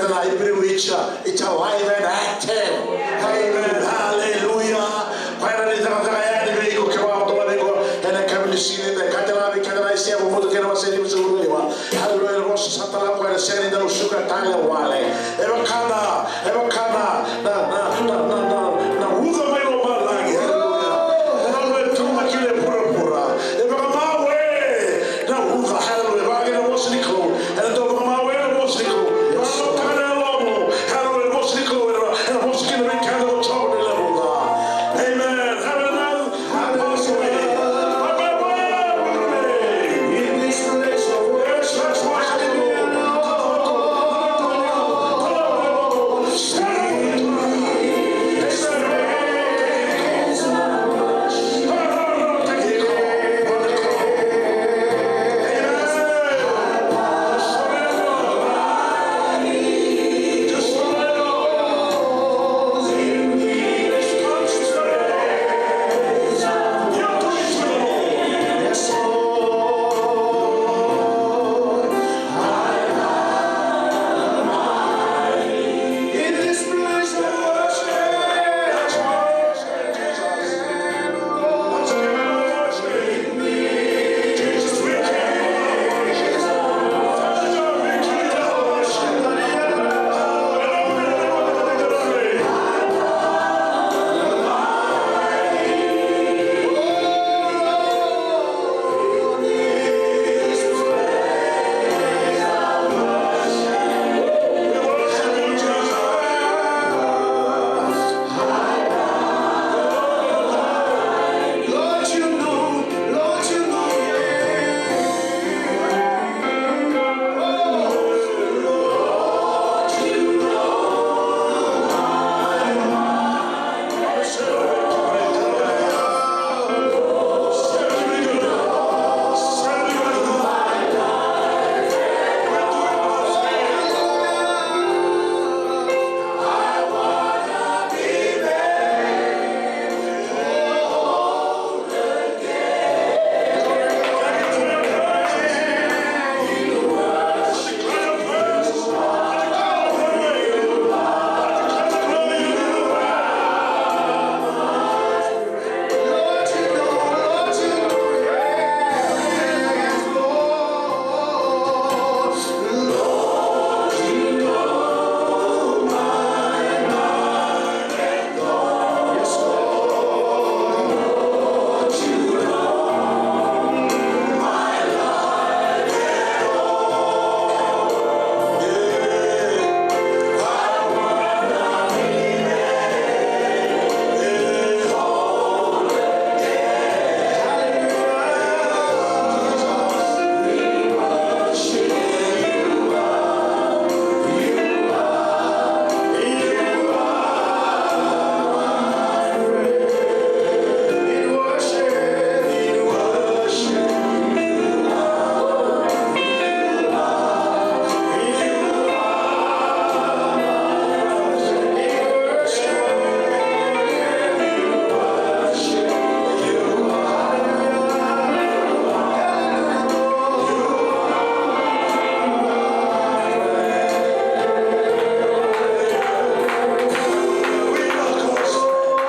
Na Hebrew, it's, uh, it's alive and active. Amen. Hallelujah. Koya na ni cakacaka yani vei iko, kevaka o dolavi iko ena yakavi ni siga edaidai. Ka dolavi iko kina na Aisea, mudu kina na wase limasagavulu ka lima. Hallelujah. Ena vosa sa tala o koya, na sega ni dau suka tale wale. E vaka na, e vaka na, na, na uca mai lomalagi. Hallelujah. Ena dau mai taumaki ena vuravura. E vakamawe na uca, hallelujah. Vaka na vosa ni Kalou. Ena dau vakamawe na vosa ni Kalou. Vakamawe na yalomu. Hallelujah. Vosa ni Kalou. Ena, ena vosa kina vei keda ko Jiova na lewe vuqa. Amen. Have another. In this place of worship, hallelujah.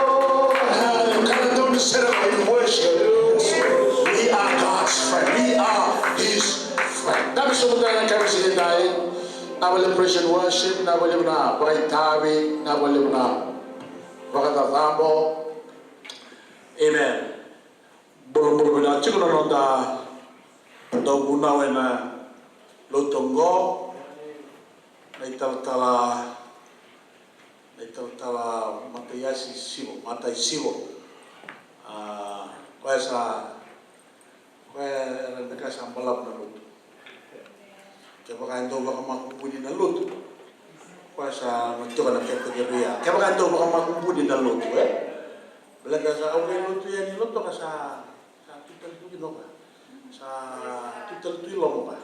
Hallelujah. Come on, don't settle in worship. We are God's friend. We are His friend. Dabe sobu tale na yakavi ni siga edai. Vinaka vakalevu praise and worship. Vinaka vakalevu na vakaitavi. Vinaka vakalevu na vakacacabo. Amen. Bulabula vinaka tiko na noda dauvunau ena lotu oqo, na italatala, na italatala Mataiasi Sivo, Matai Sivo. A, koya sa, koya era na ka sa balavu na lotu. Kevaka e dau vakamakubuni na lotu, koya sa na tiko na category ya. Kevaka e dau vakamakubuni na lotu, e? Baleta sa au qai lotu yani, lotu ka sa, sa tu tale tu kina o koya. Sa tu tale tu i loma o koya.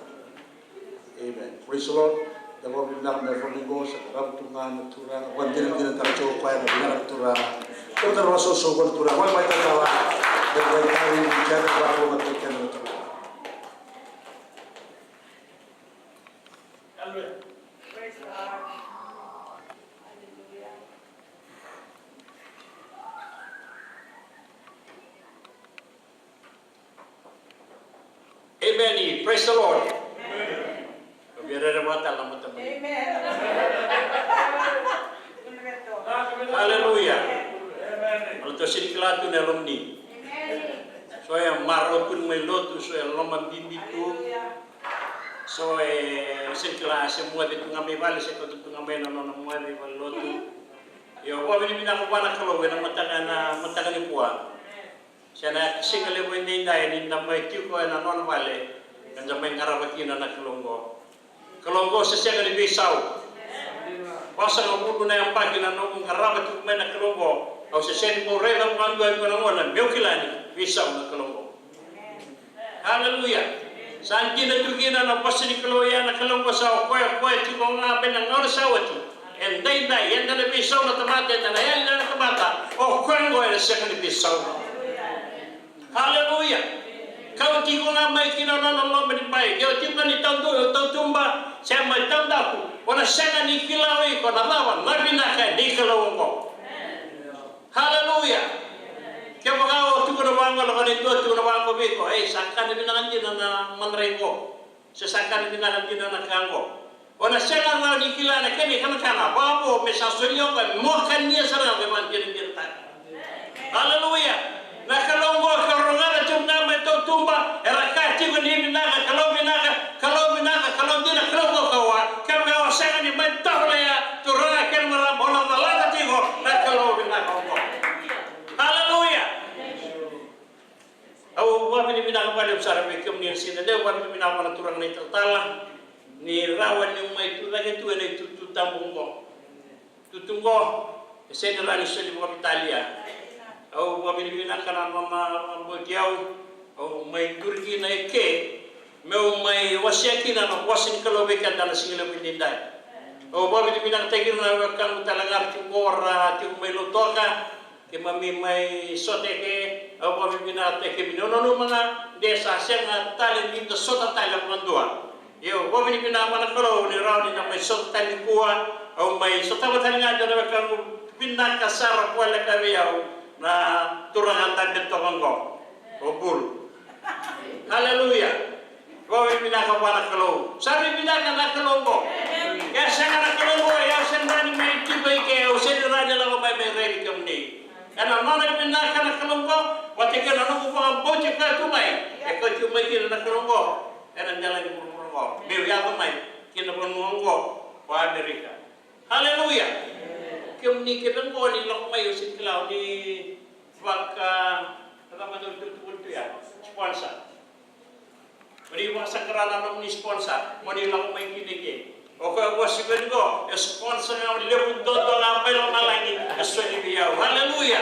Amen. Praise the Lord. Da vakavinavinaka me yacova ni qo sa rawa tu ga na Turaga. Vakadinadinataka tiko o koya na vinaka na Turaga. Keda na vakasausau vua na Turaga. Wale mai tata wa. Da vakaitavi ni keda vakavinavinaka tiko keda na Turaga. Hallelujah. Praise God. Amen. Praise the Lord. Au via rere vata na mata mai. Amen. Hallelujah. Amen. Au sega ni kila tu na yalomuni. Amen. So e marau tu mai lotu, so e loma bibi tu. Hallelujah. So e sega ni kila se moce tu ga mai vale, se kauta tu ga mai na nona moce i vale lotu. Io, vakavinavinaka vua na Kalou ena mataka, na mataka nikua. Se na siga levu edaidai ni da mai tiko ena nona vale, eda mai qarava kina na Kalou oqo. Kalou oqo se sega ni veisau. Vasagavulu na yabaki na noqu qarava tiko mai na Kalou oqo. Au se sega ni bau raica vakadua ena gauna meu kila ni veisau na Kalou oqo. Haleluya. Sa dina tu kina na vosa ni Kalou, ia na Kalou oqo sa o koya, koya tiko ga mai na gauna sa oti. Edaidai, eda na veisau na tamata, eda na yali na tamata. O koya oqo ena sega ni veisau. Haleluya. Kau tiko ga mai kina nona loma ni bai. Ke o tiko ga ni tautu-, tautuba, se mai taudaku, o na sega ni kila o iko na cava na vinaka ni Kalou oqo. Haleluya. Kevaka o tukuna vaqo, lako ni dua tukuna vaqo vei iko, ei, sa ka ni vinaka dina na madrai qo. Se sa ka ni vinaka dina na ka qo. O na sega ga ni kila na kena ikanakana, vavo me sa solia o koya, mo kania sara ga me vakadinadinataka. Haleluya. Na Kalou oqo ka rogana tiko ga mai tautuba, era ka tiko ni vinaka, Kalou vinaka, Kalou vinaka, Kalou dina, Kalou kaukaua. Kevaka o sega ni mai tovolea, turaga kei na marama, o na calata tiko na Kalou vinaka oqo. Haleluya. Au vakavinavinaka vakalevu sara vei kemuni ena siga nikua, vakavinavinaka vua na turaga na italatala ni rawa niu mai tu cake tu ena itutu tabu oqo. Tutu oqo e sega ni rawa ni soli vakaveitalia. Au vakavinavinaka na nona vakabauti au, au mai duri kina eke meu mai wasea kina na vosa ni Kalou vei keda na siga levu edaidai. Au vakavinavinakataki ira na wekaqu tale ga ra tiko oqo, ra tiko mai Lautoka. Keimami mai sota eke, au vakavinavinakataki kemuni. Au nanuma ga de sa sega tale ni da sota tale vakadua. Ia au vakavinavinaka vua na Kalou ni rawa ni da mai sota tale nikua. Au mai sotava tale ga e dua na wekaqu vinaka sara, voleka vei au, na turaga dabe toka oqo, o Bulu. Haleluya. Vakavinavinaka vua na Kalou. Sa veivinaka na Kalou oqo. Ke sega na Kalou oqo, ia au sega ni rawa ni mai tiko eke, au sega ni rawa ni lako mai me raici kemuni. Ena nona vinaka na Kalou oqo, vata kei na noqu vakabauti koya tu mai. E kauti au mai kina na Kalou oqo ena dela ni vuravura oqo, meu yaco mai ki na vanua oqo, o Amerika. Haleluya. Kemuni kece oqo ni lako mai, au sega ni kila, o ni vaka, na cava dau tukuna tu ya, sponsor. O ni vakasaqara na nomuni sponsor mo ni lako mai kina eke. O koya ko sega ni ko, e sponsor ga, o levu duadua ga mai lomalagi e soli vei au. Haleluya.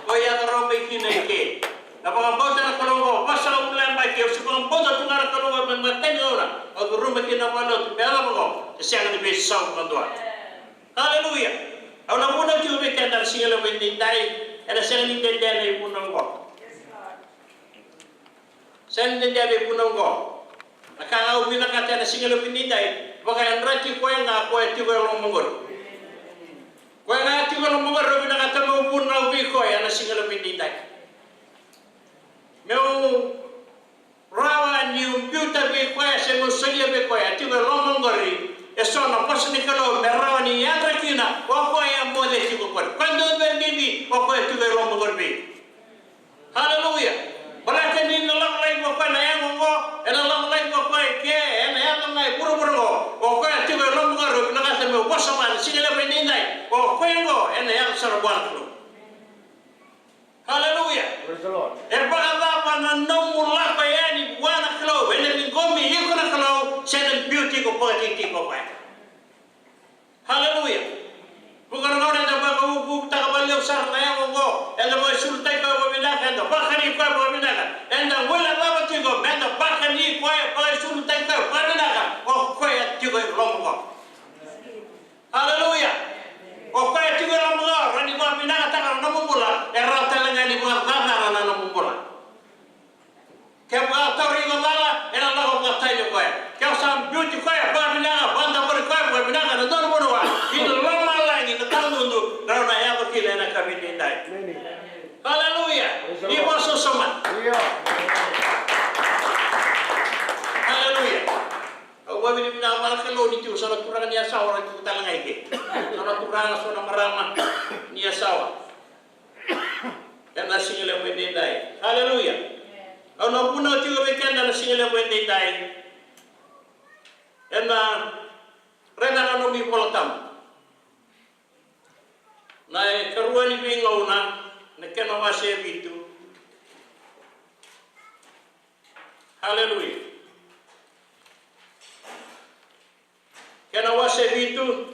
O yaco rawa mai kina eke. Na vakabauta na Kalou oqo, vasagavulu na yabaki, au se vakabauta tu ga na Kalou oqo mai matai ni gauna au curuma kina na vale lotu me yacova oqo, e sega ni veisau vakadua. Haleluya. Au na vunau tiko vei keda na siga levu edaidai, ena sega ni dede na ivunau oqo. Sega ni dede na ivunau oqo. Na ka ga au vinakata ena siga levu edaidai, vakayadrati koya ga koya tiko e loma oqori. Koya ga tiko e loma oqori, au vinakata meu vunau vei koya ena siga levu edaidai. Meu rawa niu biuta vei koya se meu solia vei koya tiko e loma oqori eso na vosa ni Kalou me rawa ni yadra kina o koya e moce tiko oqori. Koya dau veibibi, o koya tiko e loma oqori vei. Haleluya. Baleta ni na lako laivi o koya na yago oqo, ena lako laivi o koya eke, ena yaco ga e vuravura oqo, o koya tiko e loma oqori, au vinakata meu vosa vua na siga levu edaidai, o koya oqo ena yaco sara vua na Kalou. Haleluya. Praise the Lord. E vakacava na nomu lako yani vua na Kalou, ena ciqomi iko na Kalou se na biuti iko, vakatikitiki iko o koya? Haleluya. Vuqa na gauna eda vakavukuvukutaka vakalevu sara na yago oqo, eda vakaisulutaki koya vakavinaka, eda vakani koya vakavinaka, eda guilecava tiko meda vakani koya, vakaisulutaki koya vakavinaka, o koya tiko e loma oqo. Haleluya. O koya tiko e loma oqo, rawa ni vakavinakataka na nomu bula, e rawa tale ga ni vakacacana na nomu bula. Kevaka o tauri iko cala, ena lako vakatani o koya. Ke o sa biuti koya vakavinaka, vakadavori koya vakavinaka ena dua na vanua, i lomalagi na tawamudu, rau na yaco kina ena yakavi edaidai. Haleluya. Praise the Lord. Ni vakasosomitaka. Hallelujah. Ga so na marama ni yasawa ena siga levu edaidai. Haleluya. Au na vunau tiko vei keda na siga levu edaidai. Ena raica na nomu iVola Tabu. Na ikarua ni Veigauna, na kena wase e vitu. Haleluya. Kena wase e vitu.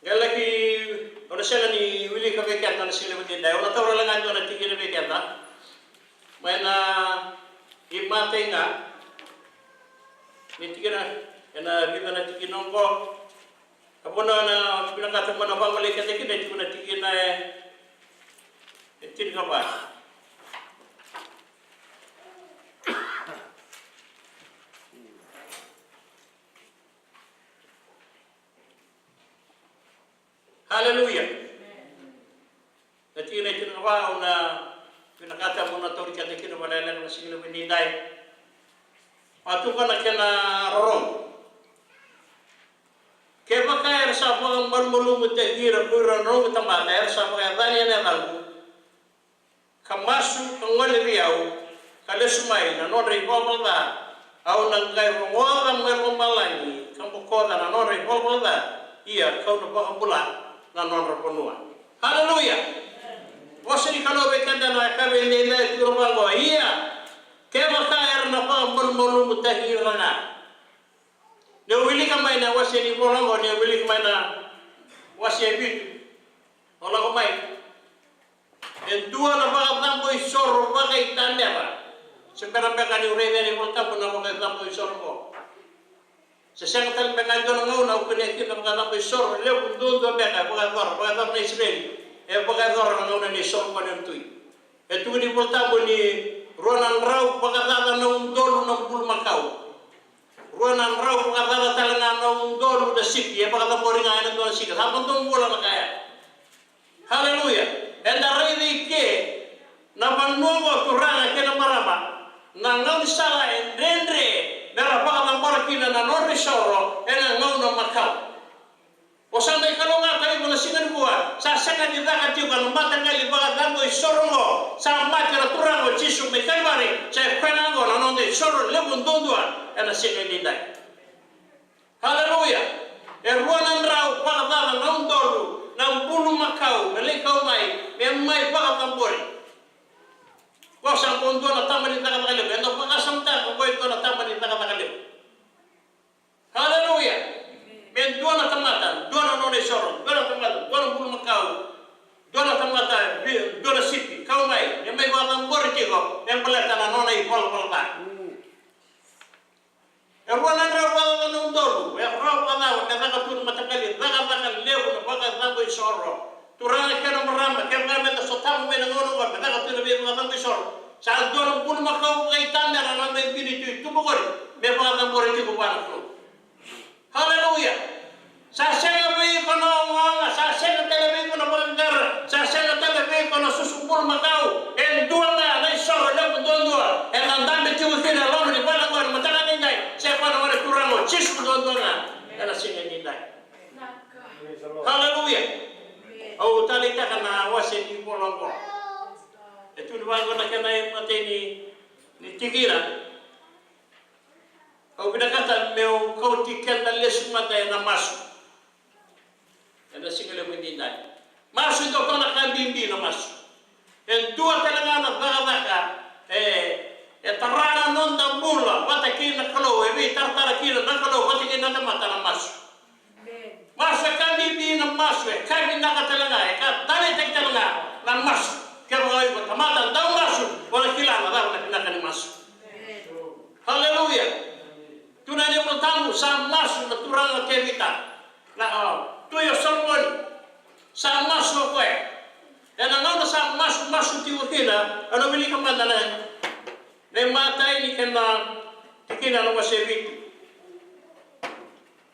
Qai laki, au na sega ni wilika vei keda na siga levu edaidai. Au na taura wale ga e dua na tikina vei keda. Mai na iMatai ga. Ni tikina, ena vica na tikina oqo. Ka vuna na vinakata meu na vagolei keda kina e tiko na tikina e, e tinikava. Haleluya. Na tikina e tinikava au na vinakata meu na tauri keda kina vakalekaleka na siga levu edaidai. Vaka tu ga na kena rorogo. Kevaka era sa vakamalumalumutaki ira ko ira na noqu tamata era sa vakayacani ena yacaqu, ka masu ka gole vei au, ka lesu mai na nodra ivalavala ca, au na qai rogoca mai lomalagi ka bokoca na nodra ivalavala ca, ia kau na vakabula na nodra vanua. Haleluya. Vosa ni Kalou vei keda na yakavi edaidai e tukuna vaqo, ia kevaka era na vakamalumalumutaki ira ga. Ni o wilika mai na wase ni vola oqo, ni o wilika mai na wase e vitu. O lako mai. E dua na vakacabo isoro vakaitamera. Se bera beka ni o raica ena iVola Tabu na vakacabo isoro oqo. Se sega tale beka e dua na gauna o kunea kina na vakacabo isoro levu duadua beka e vakayacora, vakayacora na Isireli. E vakayacora na gauna ni soro oqo ni tui. E tukuni iVola Tabu ni rua na drau vakacaca na udolu na bulumakau. Rua na drau vakacaca tale ga na udolu na sipi e vakacabori ga ena dua na siga. Sa va dua bula na ka ya. Haleluya. Eda raica i ke na vanua oqo, turaga kei na marama, na gaunisala e dredre mera vakacabora kina na nodra isoro ena gauna makawa. O sa mai kalougata iko na siga nikua, sa sega ni caka tiko na mataqali vakacabo isoro oqo, sa mate na Turaga o Jisu mai Kalivari, sa i koya ga oqo na noda isoro levu duadua ena siga edaidai. Haleluya. E rua na drau vakacaca na udolu na bulumakau me lai kau mai, me mai vakacabori. Ko sa qo dua na tama ni cakacaka levu, eda vakasamataka ko e dua na tama ni cakacaka levu. Haleluya. Me dua na tamata, dua na nona isoro, dua na tamata, dua na bulumakau, dua na tamata, dua na sipi, kau mai, me mai vakacabori tiko, me baleta na nona ivalavala ca. E rua na drau vakacaca na udolu, e rua vakacava, me caka tu na mataqali cakacaka levu na vakacabo isoro. Turaga kei na marama, kevaka meda sotava mai na gauna oqo, me caka tu na veivakacabo isoro. Sa dua na bulumakau vakaitamera na mai bini tu i tuba qori, me vakacabori tiko vua na Kalou. Haleluya. Sa sega vei iko na ogaoga, sa sega tale vei iko na vakaqara, sa sega tale vei iko na susu bulumakau. E dua ga na isoro levu duadua ena dabe tiko kina e loma ni vale oqo ena mataka edaidai, se koya na Gone Turaga o Jisu duadua ga ena siga edaidai. Haleluya. Au taleitaka na wase ni vola oqo. E tu ni vaqo na kena imatai ni, ni tikina. Au vinakata meu kauti keda lesu mada ena masu. Ena siga levu edaidai. Masu e dua tale na ka bibi na masu. E dua tale ga na cakacaka e, e tara na noda bula vata kei na Kalou, e veitaratara kina na Kalou vata kei na tamata na masu. Masu e ka bibi na masu, e ka vinaka tale ga, e ka taleitaki tale ga na masu. Kevaka o iko tamata dau masu, o na kila na cava na vinaka ni masu. Haleluya. Tukuna na iVola Tabu, sa masu na turaga o Tevita. Na, a, tui o Solomoni. Sa masu o koya. Ena gauna sa masu, masu tiko kina, au na wilika mada na, na imatai ni kena tikina na wase vitu.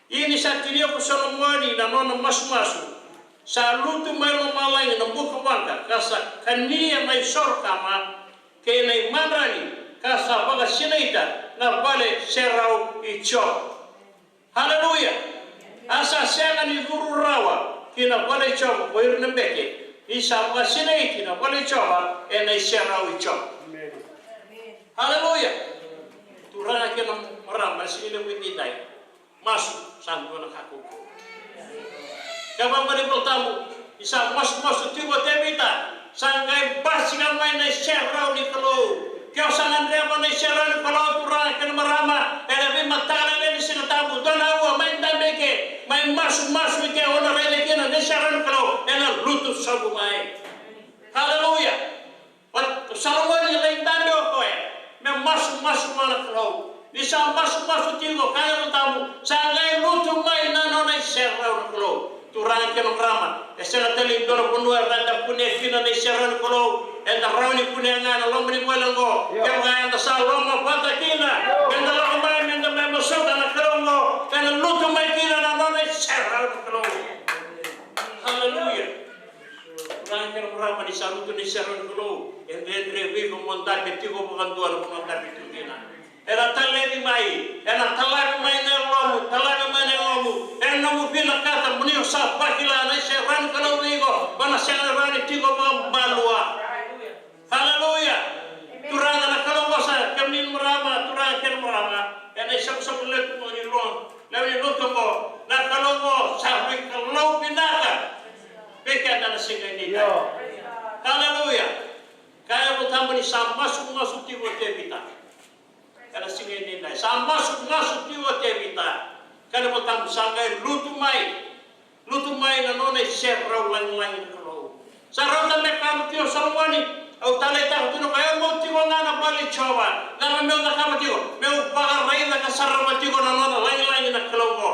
Ia ni sa tinia ko Solomoni na nona masumasu, sa lutu mai lomalagi na buka waqa, ka sa kania na isoro kama kei na imadrali, ka sa vakasinaita na vale serau i Jiova. Haleluya. A sa sega ni curu rawa ki na vale i Jiova ko ira na beke, ni sa vakasinaiti na vale i Jiova ena iserau i Jiova. Aleluya. Turaga kei na marama, na siga levu edaidai, masu sa dua na ka kaukauwa. Kaya vaqo na iVolatabu, ni sa masumasu tiko o Tevita, sa qai basika mai na iserau ni Kalou. Ke o sa gadreva na iserau ni Kalou, turaga kei na marama, ena veimataka lailai ni Siga Tabu, dua na aua mai dabe ike, mai masumasu ike, o na raica kina na iserau ni Kalou ena lutu sobu mai. Aleluya. Sa lomani lai dabe o koya me masumasu vua na Kalou. Ni sa masumasu tiko, kaya na iVolatabu, sa qai lutu mai na nona iserau na Kalou. Turaga kei na marama, e sega tale ni dua na vanua era na kunea kina na iserau ni Kalou. Eda rawa ni kunea ga ena loma ni vale oqo. Kevaka eda sa lomavata kina, meda lako mai, meda mai masuta na Kalou oqo, ena lutu mai kina na nona iserau na Kalou. Aleluya. Turaga kei na marama, ni sa lutu na iserau ni Kalou, e dredre vei iko mo dabe tiko vakadua na vanua o dabe tiko kina. Ena talei mai, ena talavi mai na yalomu, talavi mai na yalomu, ena nomu vinakata mo ni sa vakila na iserau ni Kalou vei iko, mo na sega ni rawa ni tiko vakamalua. Aleluya. Turaga na Kalou oqo sa, kemuni na marama, turaga kei na marama, ena isavusavu levu ni lo, levu ni lotu oqo, na Kalou oqo sa veikalou vinaka vei keda na siga edaidai. Aleluya. Kaya na iVolatabu ni sa masumasu tiko o Tevita. Ena siga edaidai sa masumasu tiko o Tevita. Kaya na iVolatabu sa qai lutu mai. Lutu mai na nona iserau lagilagi na Kalou. Sa rauta me kaya tiko o Solomoni, au taleitaka tiko ga, au tiko ga na vale i Jiova. Cava meu cakava tiko? Meu vakaraica ka sarava tiko na nona lagilagi na Kalou oqo.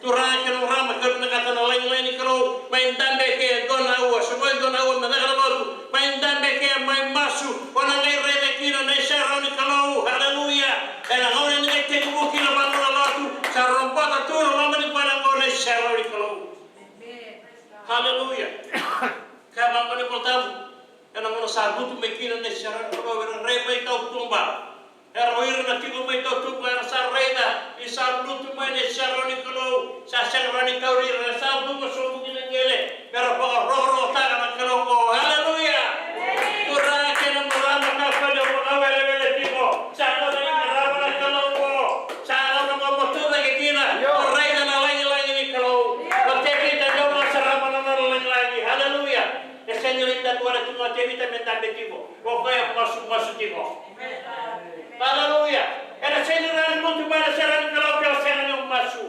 Turaga kei na marama, kau vinakata na lagilagi ni Kalou mai dabe ike e dua na aua, se mai dua na aua me caka na lotu. Mai dabe ike, mai masu, o na qai raica kina na iserau ni Kalou. Aleluya. Ena gauna ni qai tekivu kina vanua na lotu, sa robota tu na loma ni vale oqo na iserau ni Kalou. Aleluya. Kaya vaqo na iVolatabu, ena gauna sa lutu mai kina na iserau ni Kalou, era rai mai tautuba. Era o ira na tiko mai tautuba, era sa raica ni sa lutu mai na iserau ni Kalou. Sa sega rawa ni tauri ira, era sa cuva sobu ki na qele me ra vakarokorokotaka na Kalou oqo. Aleluya. Turaga kei na marama, kakua ni vakawelewele tiko. Sa gauna ni qarava na Kalou oqo. Sa gauna mo matucake kina, mo raica na lagilagi ni Kalou. O Tevita dau vakasarava na nona lagilagi. Aleluya. E sega ni rawa ni dua na tu ga o Tevita me dabe tiko. O koya e masumasu tiko. Aleluya. Ena sega ni rawa ni lutu mai na iserau ni Kalou ke o sega ni masu.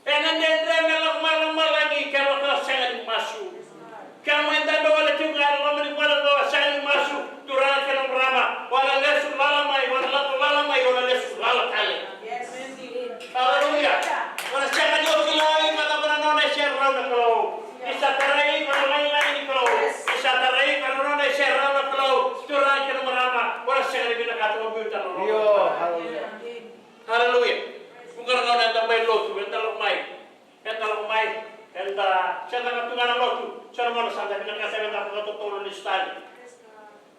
Ena dredre me lako mai lomalagi kevaka o sega ni masu. Ke o mai dabe wale tiko ga ena loma ni vale oqo o sega ni masu, turaga kei na marama, o na lesu lala mai, o na lako lala mai, o na lesu lala tale. Aleluya. O na sega ni o kila i vata na nona iserau na Kalou. Ni sa tarai iko na lagilagi ni Kalou. Ni sa tarai iko na nona iserau na Kalou. Turaga kei na marama, o na sega ni vinakata mo biuta na Kalou. Aleluya. Vuqa na gauna eda mai lotu, eda lako mai. Eda lako mai, eda sega tu ga na lotu. Sa na gauna sa da vinakata meda vakatotolo ni study.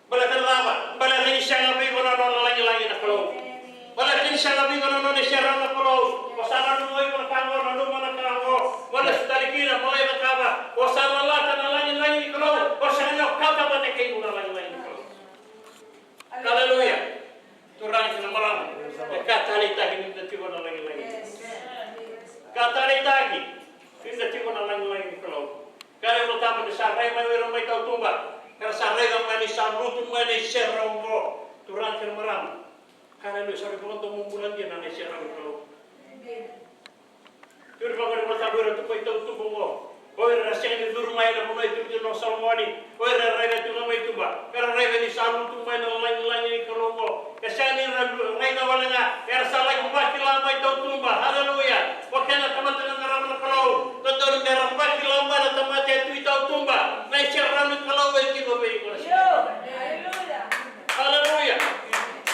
Baleta na cava? Baleta ni sega vei iko na nona lagilagi na Kalou. Baleta ni sega vei iko na nona iserau na Kalou. O sa nanuma iko na ka oqo, nanuma na ka oqo. Mo lesu tale kina, mo lai cakava. O sa lalata na lagilagi ni Kalou. O sega ni o kauta vata kei iko na lagilagi ni Kalou. Aleluya. Turaga kei na marama, e ka taleitaki ni da tiko na lagilagi. Ka taleitaki ni da tiko na lagilagi ni Kalou. Kaya na iVolatabu ni sa rai mai o ira mai tautuba, era sa raica mai ni sa lutu mai na iserau oqo. Turaga kei na marama, aleluya, sa rui vakadomobula dina na iserau ni Kalou. Turi vaka ni vata o ira tu mai tautuba oqo. O ira era sega ni curu mai ena vanua e tukuna o Solomoni. O ira era raica tu ga mai tuba. Era raica ni sa lutu mai na lagilagi ni Kalou oqo. E sega ni ra raica wale ga. Era sa laki vakila mai tautuba. Aleluya. O keda na tamata na qarava na Kalou. Dodonu me ra vakila mai na tamata e tu i tautuba na iserau ni Kalou e tiko vei iko na siga. Aleluya.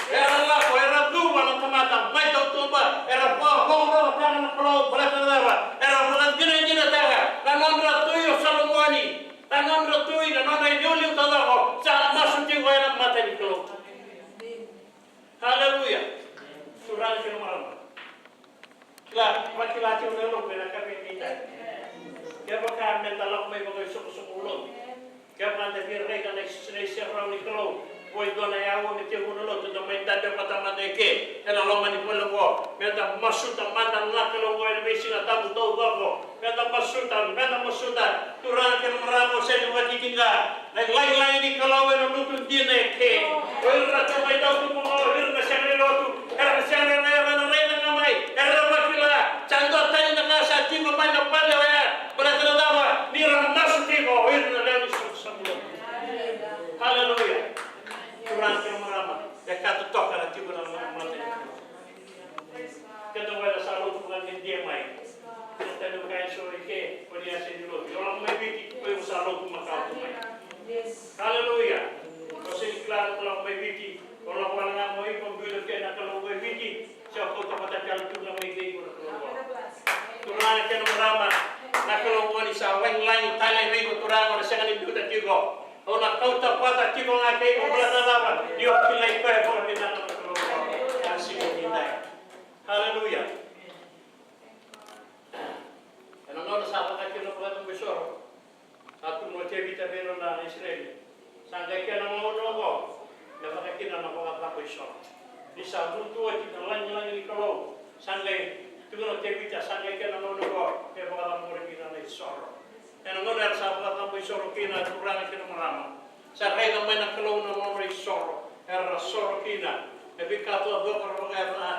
Era lako, era cuva na tamata mai tautuba, era vakarokorokotaka na Kalou, baleta na cava? Era vakadinadinataka na nodra tui o Solomoni, na nodra tui, na nodra iliuliu taucoko sa masu tiko ena mata. Iesu na iserau ni Kalou. Oi dua na yaua me tekivu na lotu, da mai dabe vata mada eke ena loma ni vale oqo. Meda masuta mada na Kalou oqo ena veisiga tabu taucoko. Meda masuta, meda masuta. Turaga kei na marama, o sega ni vakakina na lagilagi ni Kalou ena lotu dina eke. O ira na tu mai dautuba, o ira na sega ni lotu, era na sega ni, era na raica ga mai, era na vakila. Sa dua tani na ka sa tiko mai na vale oya. Baleta na cava? Ni ra masu tiko o ira na lewe ni soqosoqo. Haleluya. Turaga kei na marama, e ka totoka na tiko na mata ni Kalou. Keda vaka sa lotu vakadede mai. Keda vaka e so eke, o ni a sega ni lotu. O lako mai Viti, o iko sa lotu makawa tu mai. Haleluya. O sega ni kila na lako mai Viti, o lako wale ga mai, o biuta kina na Kalou mai Viti. Se o kauta vata tale tu ga mai vei iko na Kalou. Turaga kei na marama, na Kalou ni sa lagilagi tale vei iko, Turaga, o na sega ni biuta tiko. O na kauta vata tiko ga kei iko, baleta na cava? Ni o kilai koya vakavinaka na Kalou. Ena siga ni dai. Haleluya. Ena gauna sa caka kina na vakacabo isoro, sa tukuna o Tevita vei ira na Isireli, sa qai kena gauna oqo me caka kina na vakacabo isoro. Ni sa mudu oti na lagilagi ni Kalou, sa qai tukuna o Tevita, sa qai kena gauna oqo me vakacabori kina na isoro. Ena gauna era sa vakacabo isoro kina, turaga kei na marama, sa raica mai na Kalou na nodra isoro era soro kina, na veika taucoko era vaka, era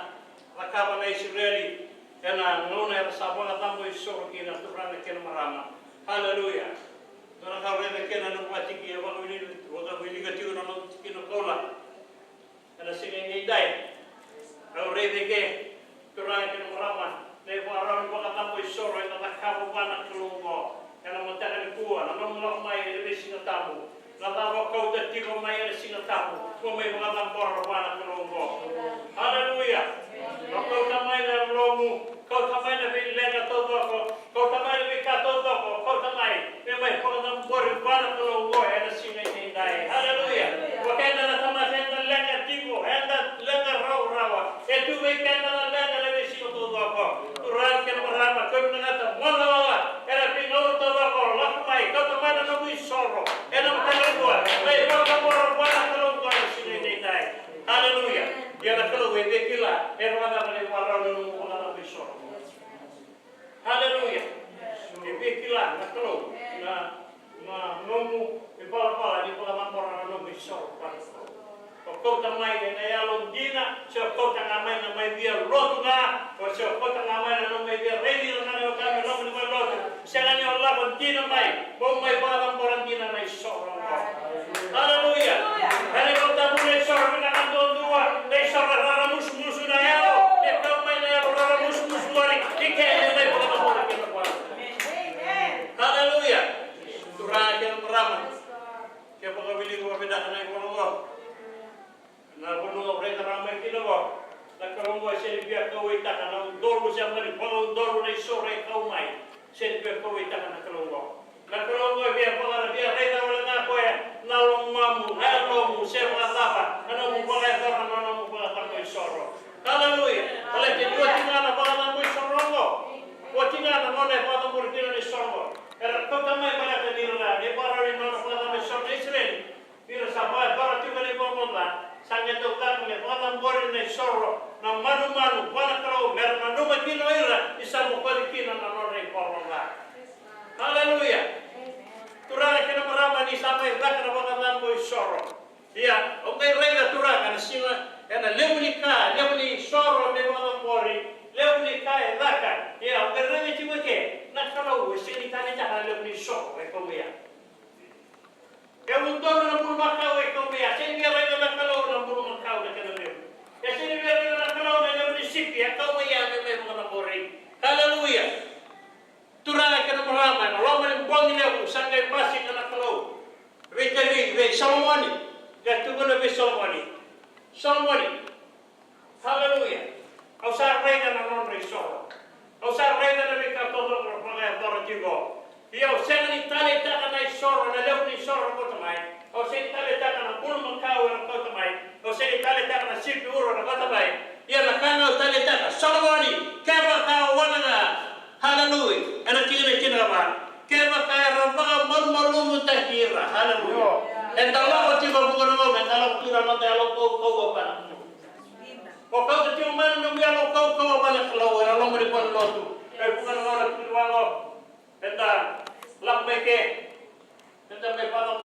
cakava na Isireli. Ena gauna era sa vakacabo isoro kina, turaga kei na marama. Haleluya. Dua na ka au raica kina na noqu a tiki, e vakawilika, vakawilika tiko na noqu tikina koula. Ena siga ni dai, au raica eke, turaga kei na marama, na ivakarau ni vakacabo isoro ena cakava vua na Kalou oqo. Ena mataka nikua, na nomu lako mai ena veisiga tabu. Na cava o kauta tiko mai ena siga tabu, mo mai vakacabora vua na Kalou oqo. Haleluya. O kauta mai na yalomu, kauta mai na veileqa taucoko, kauta mai na veika taucoko, kauta mai, me mai vakacabori vua na Kalou oqo ena siga ni dai. Haleluya. O keda na tamata eda leqa tiko, eda leqa rawarawa. E tu vei keda na leqa ena veisiga taucoko. Turaga kei na marama, kau vinakata mo na lala ena veigauna taucoko, lako mai, kauta mai na nomu isoro ena mataka nikua, me ivakacabora vua na Kalou oqo ena siga ni dai. Haleluya. Ia na Kalou e via kila e vakacava na ivakarau ni nomu vakacabo isoro. Haleluya. E via kila na Kalou na, na nomu ivalavala ni vakacabora na nomu isoro vua na Kalou. O kauta mai ena yalodina, se o kauta ga mai na mai via lotu ga, o se o kauta ga mai na nomu mai via raici ira ga na wekaqu ena loma ni valenilotu. Sega ni o lako dina mai mo mai vakacabora dina na isoro oqo. Haleluya. Ena Yalo Tabu na isoro vinaka duadua, na isoro raramusumusu na yalo, e kau mai na yalo raramusumusu qori, ni kena mai vakacabora kina vua. Haleluya. Turaga kei na marama, ke vakawilika vakavinaka na ivola oqo. Na vanua au raica rawa mai kina oqo, na Kalou oqo e sega ni via kauwaitaka na udolu se mani vakaudolu na isoro e kau mai. Sega ni via kauwaitaka na Kalou oqo. Na Kalou oqo e via vakara, via raica wale ga o koya na lomamu, na yalomu, se vakacava na nomu vakayacora na nomu vakacabo isoro. Haleluya. Baleta ni oti ga na vakacabo isoro oqo, oti ga na nona vakacabori kina na isoro oqo. Era kauta mai baleta ni ra na ivakarau ni nona vakacabo isoro na Isireli. Ni ra sa vakayacora tiko na ivalavala ca, sa qai dau caka me vakacabori na isoro na manumanu vua na Kalou, me ra nanuma kina o ira ni sa bokoci kina na nodra ivalavala ca. Haleluya. Turaga kei na marama, ni sa mai caka na vakacabo isoro. Ia, o qai raica, turaga, na siga, ena levu ni ka, levu ni isoro me vakacabori, levu ni ka e caka. Ia, o qai raica tiko eke, na Kalou e sega ni taleitaka na levu ni isoro e kau mai ya. E udolu na bulumakau e kau mai ya, sega ni via raica na Kalou na bulumakau na kena levu. E sega ni via raica na Kalou na levu ni sipi e kau mai ya me mai vakacabori. Haleluya. Turaga kei na marama, ena loma ni bogi levu sa qai basika na Kalou vei Tevita, vei Solomoni. Qai tukuna vei Solomoni, Solomoni, Haleluya. Au sa raica na nodra isoro. Au sa raica na veika taucoko era vakayacora tiko. Ia au sega ni taleitaka na isoro, na levu ni isoro era kauta mai. Au sega ni taleitaka na bulumakau era kauta mai. Au sega ni taleitaka na sipi uro era kauta mai. Ia na ka ga au taleitaka, Solomoni, kevaka o na ga Haleluya. Ena tikina e tinikava. Kevaka era vakamalumalumutaki ira. Haleluya. Eda lako tiko e vuqa na gauna, eda lako tiko na noda yalo kaukauwa vua na Kalou. O kauta tiko mai na nomu yalo kaukauwa vua na Kalou ena loma ni koro ni lotu. E vuqa na gauna tiko vaqo, eda lako mai ke, eda mai vaqo.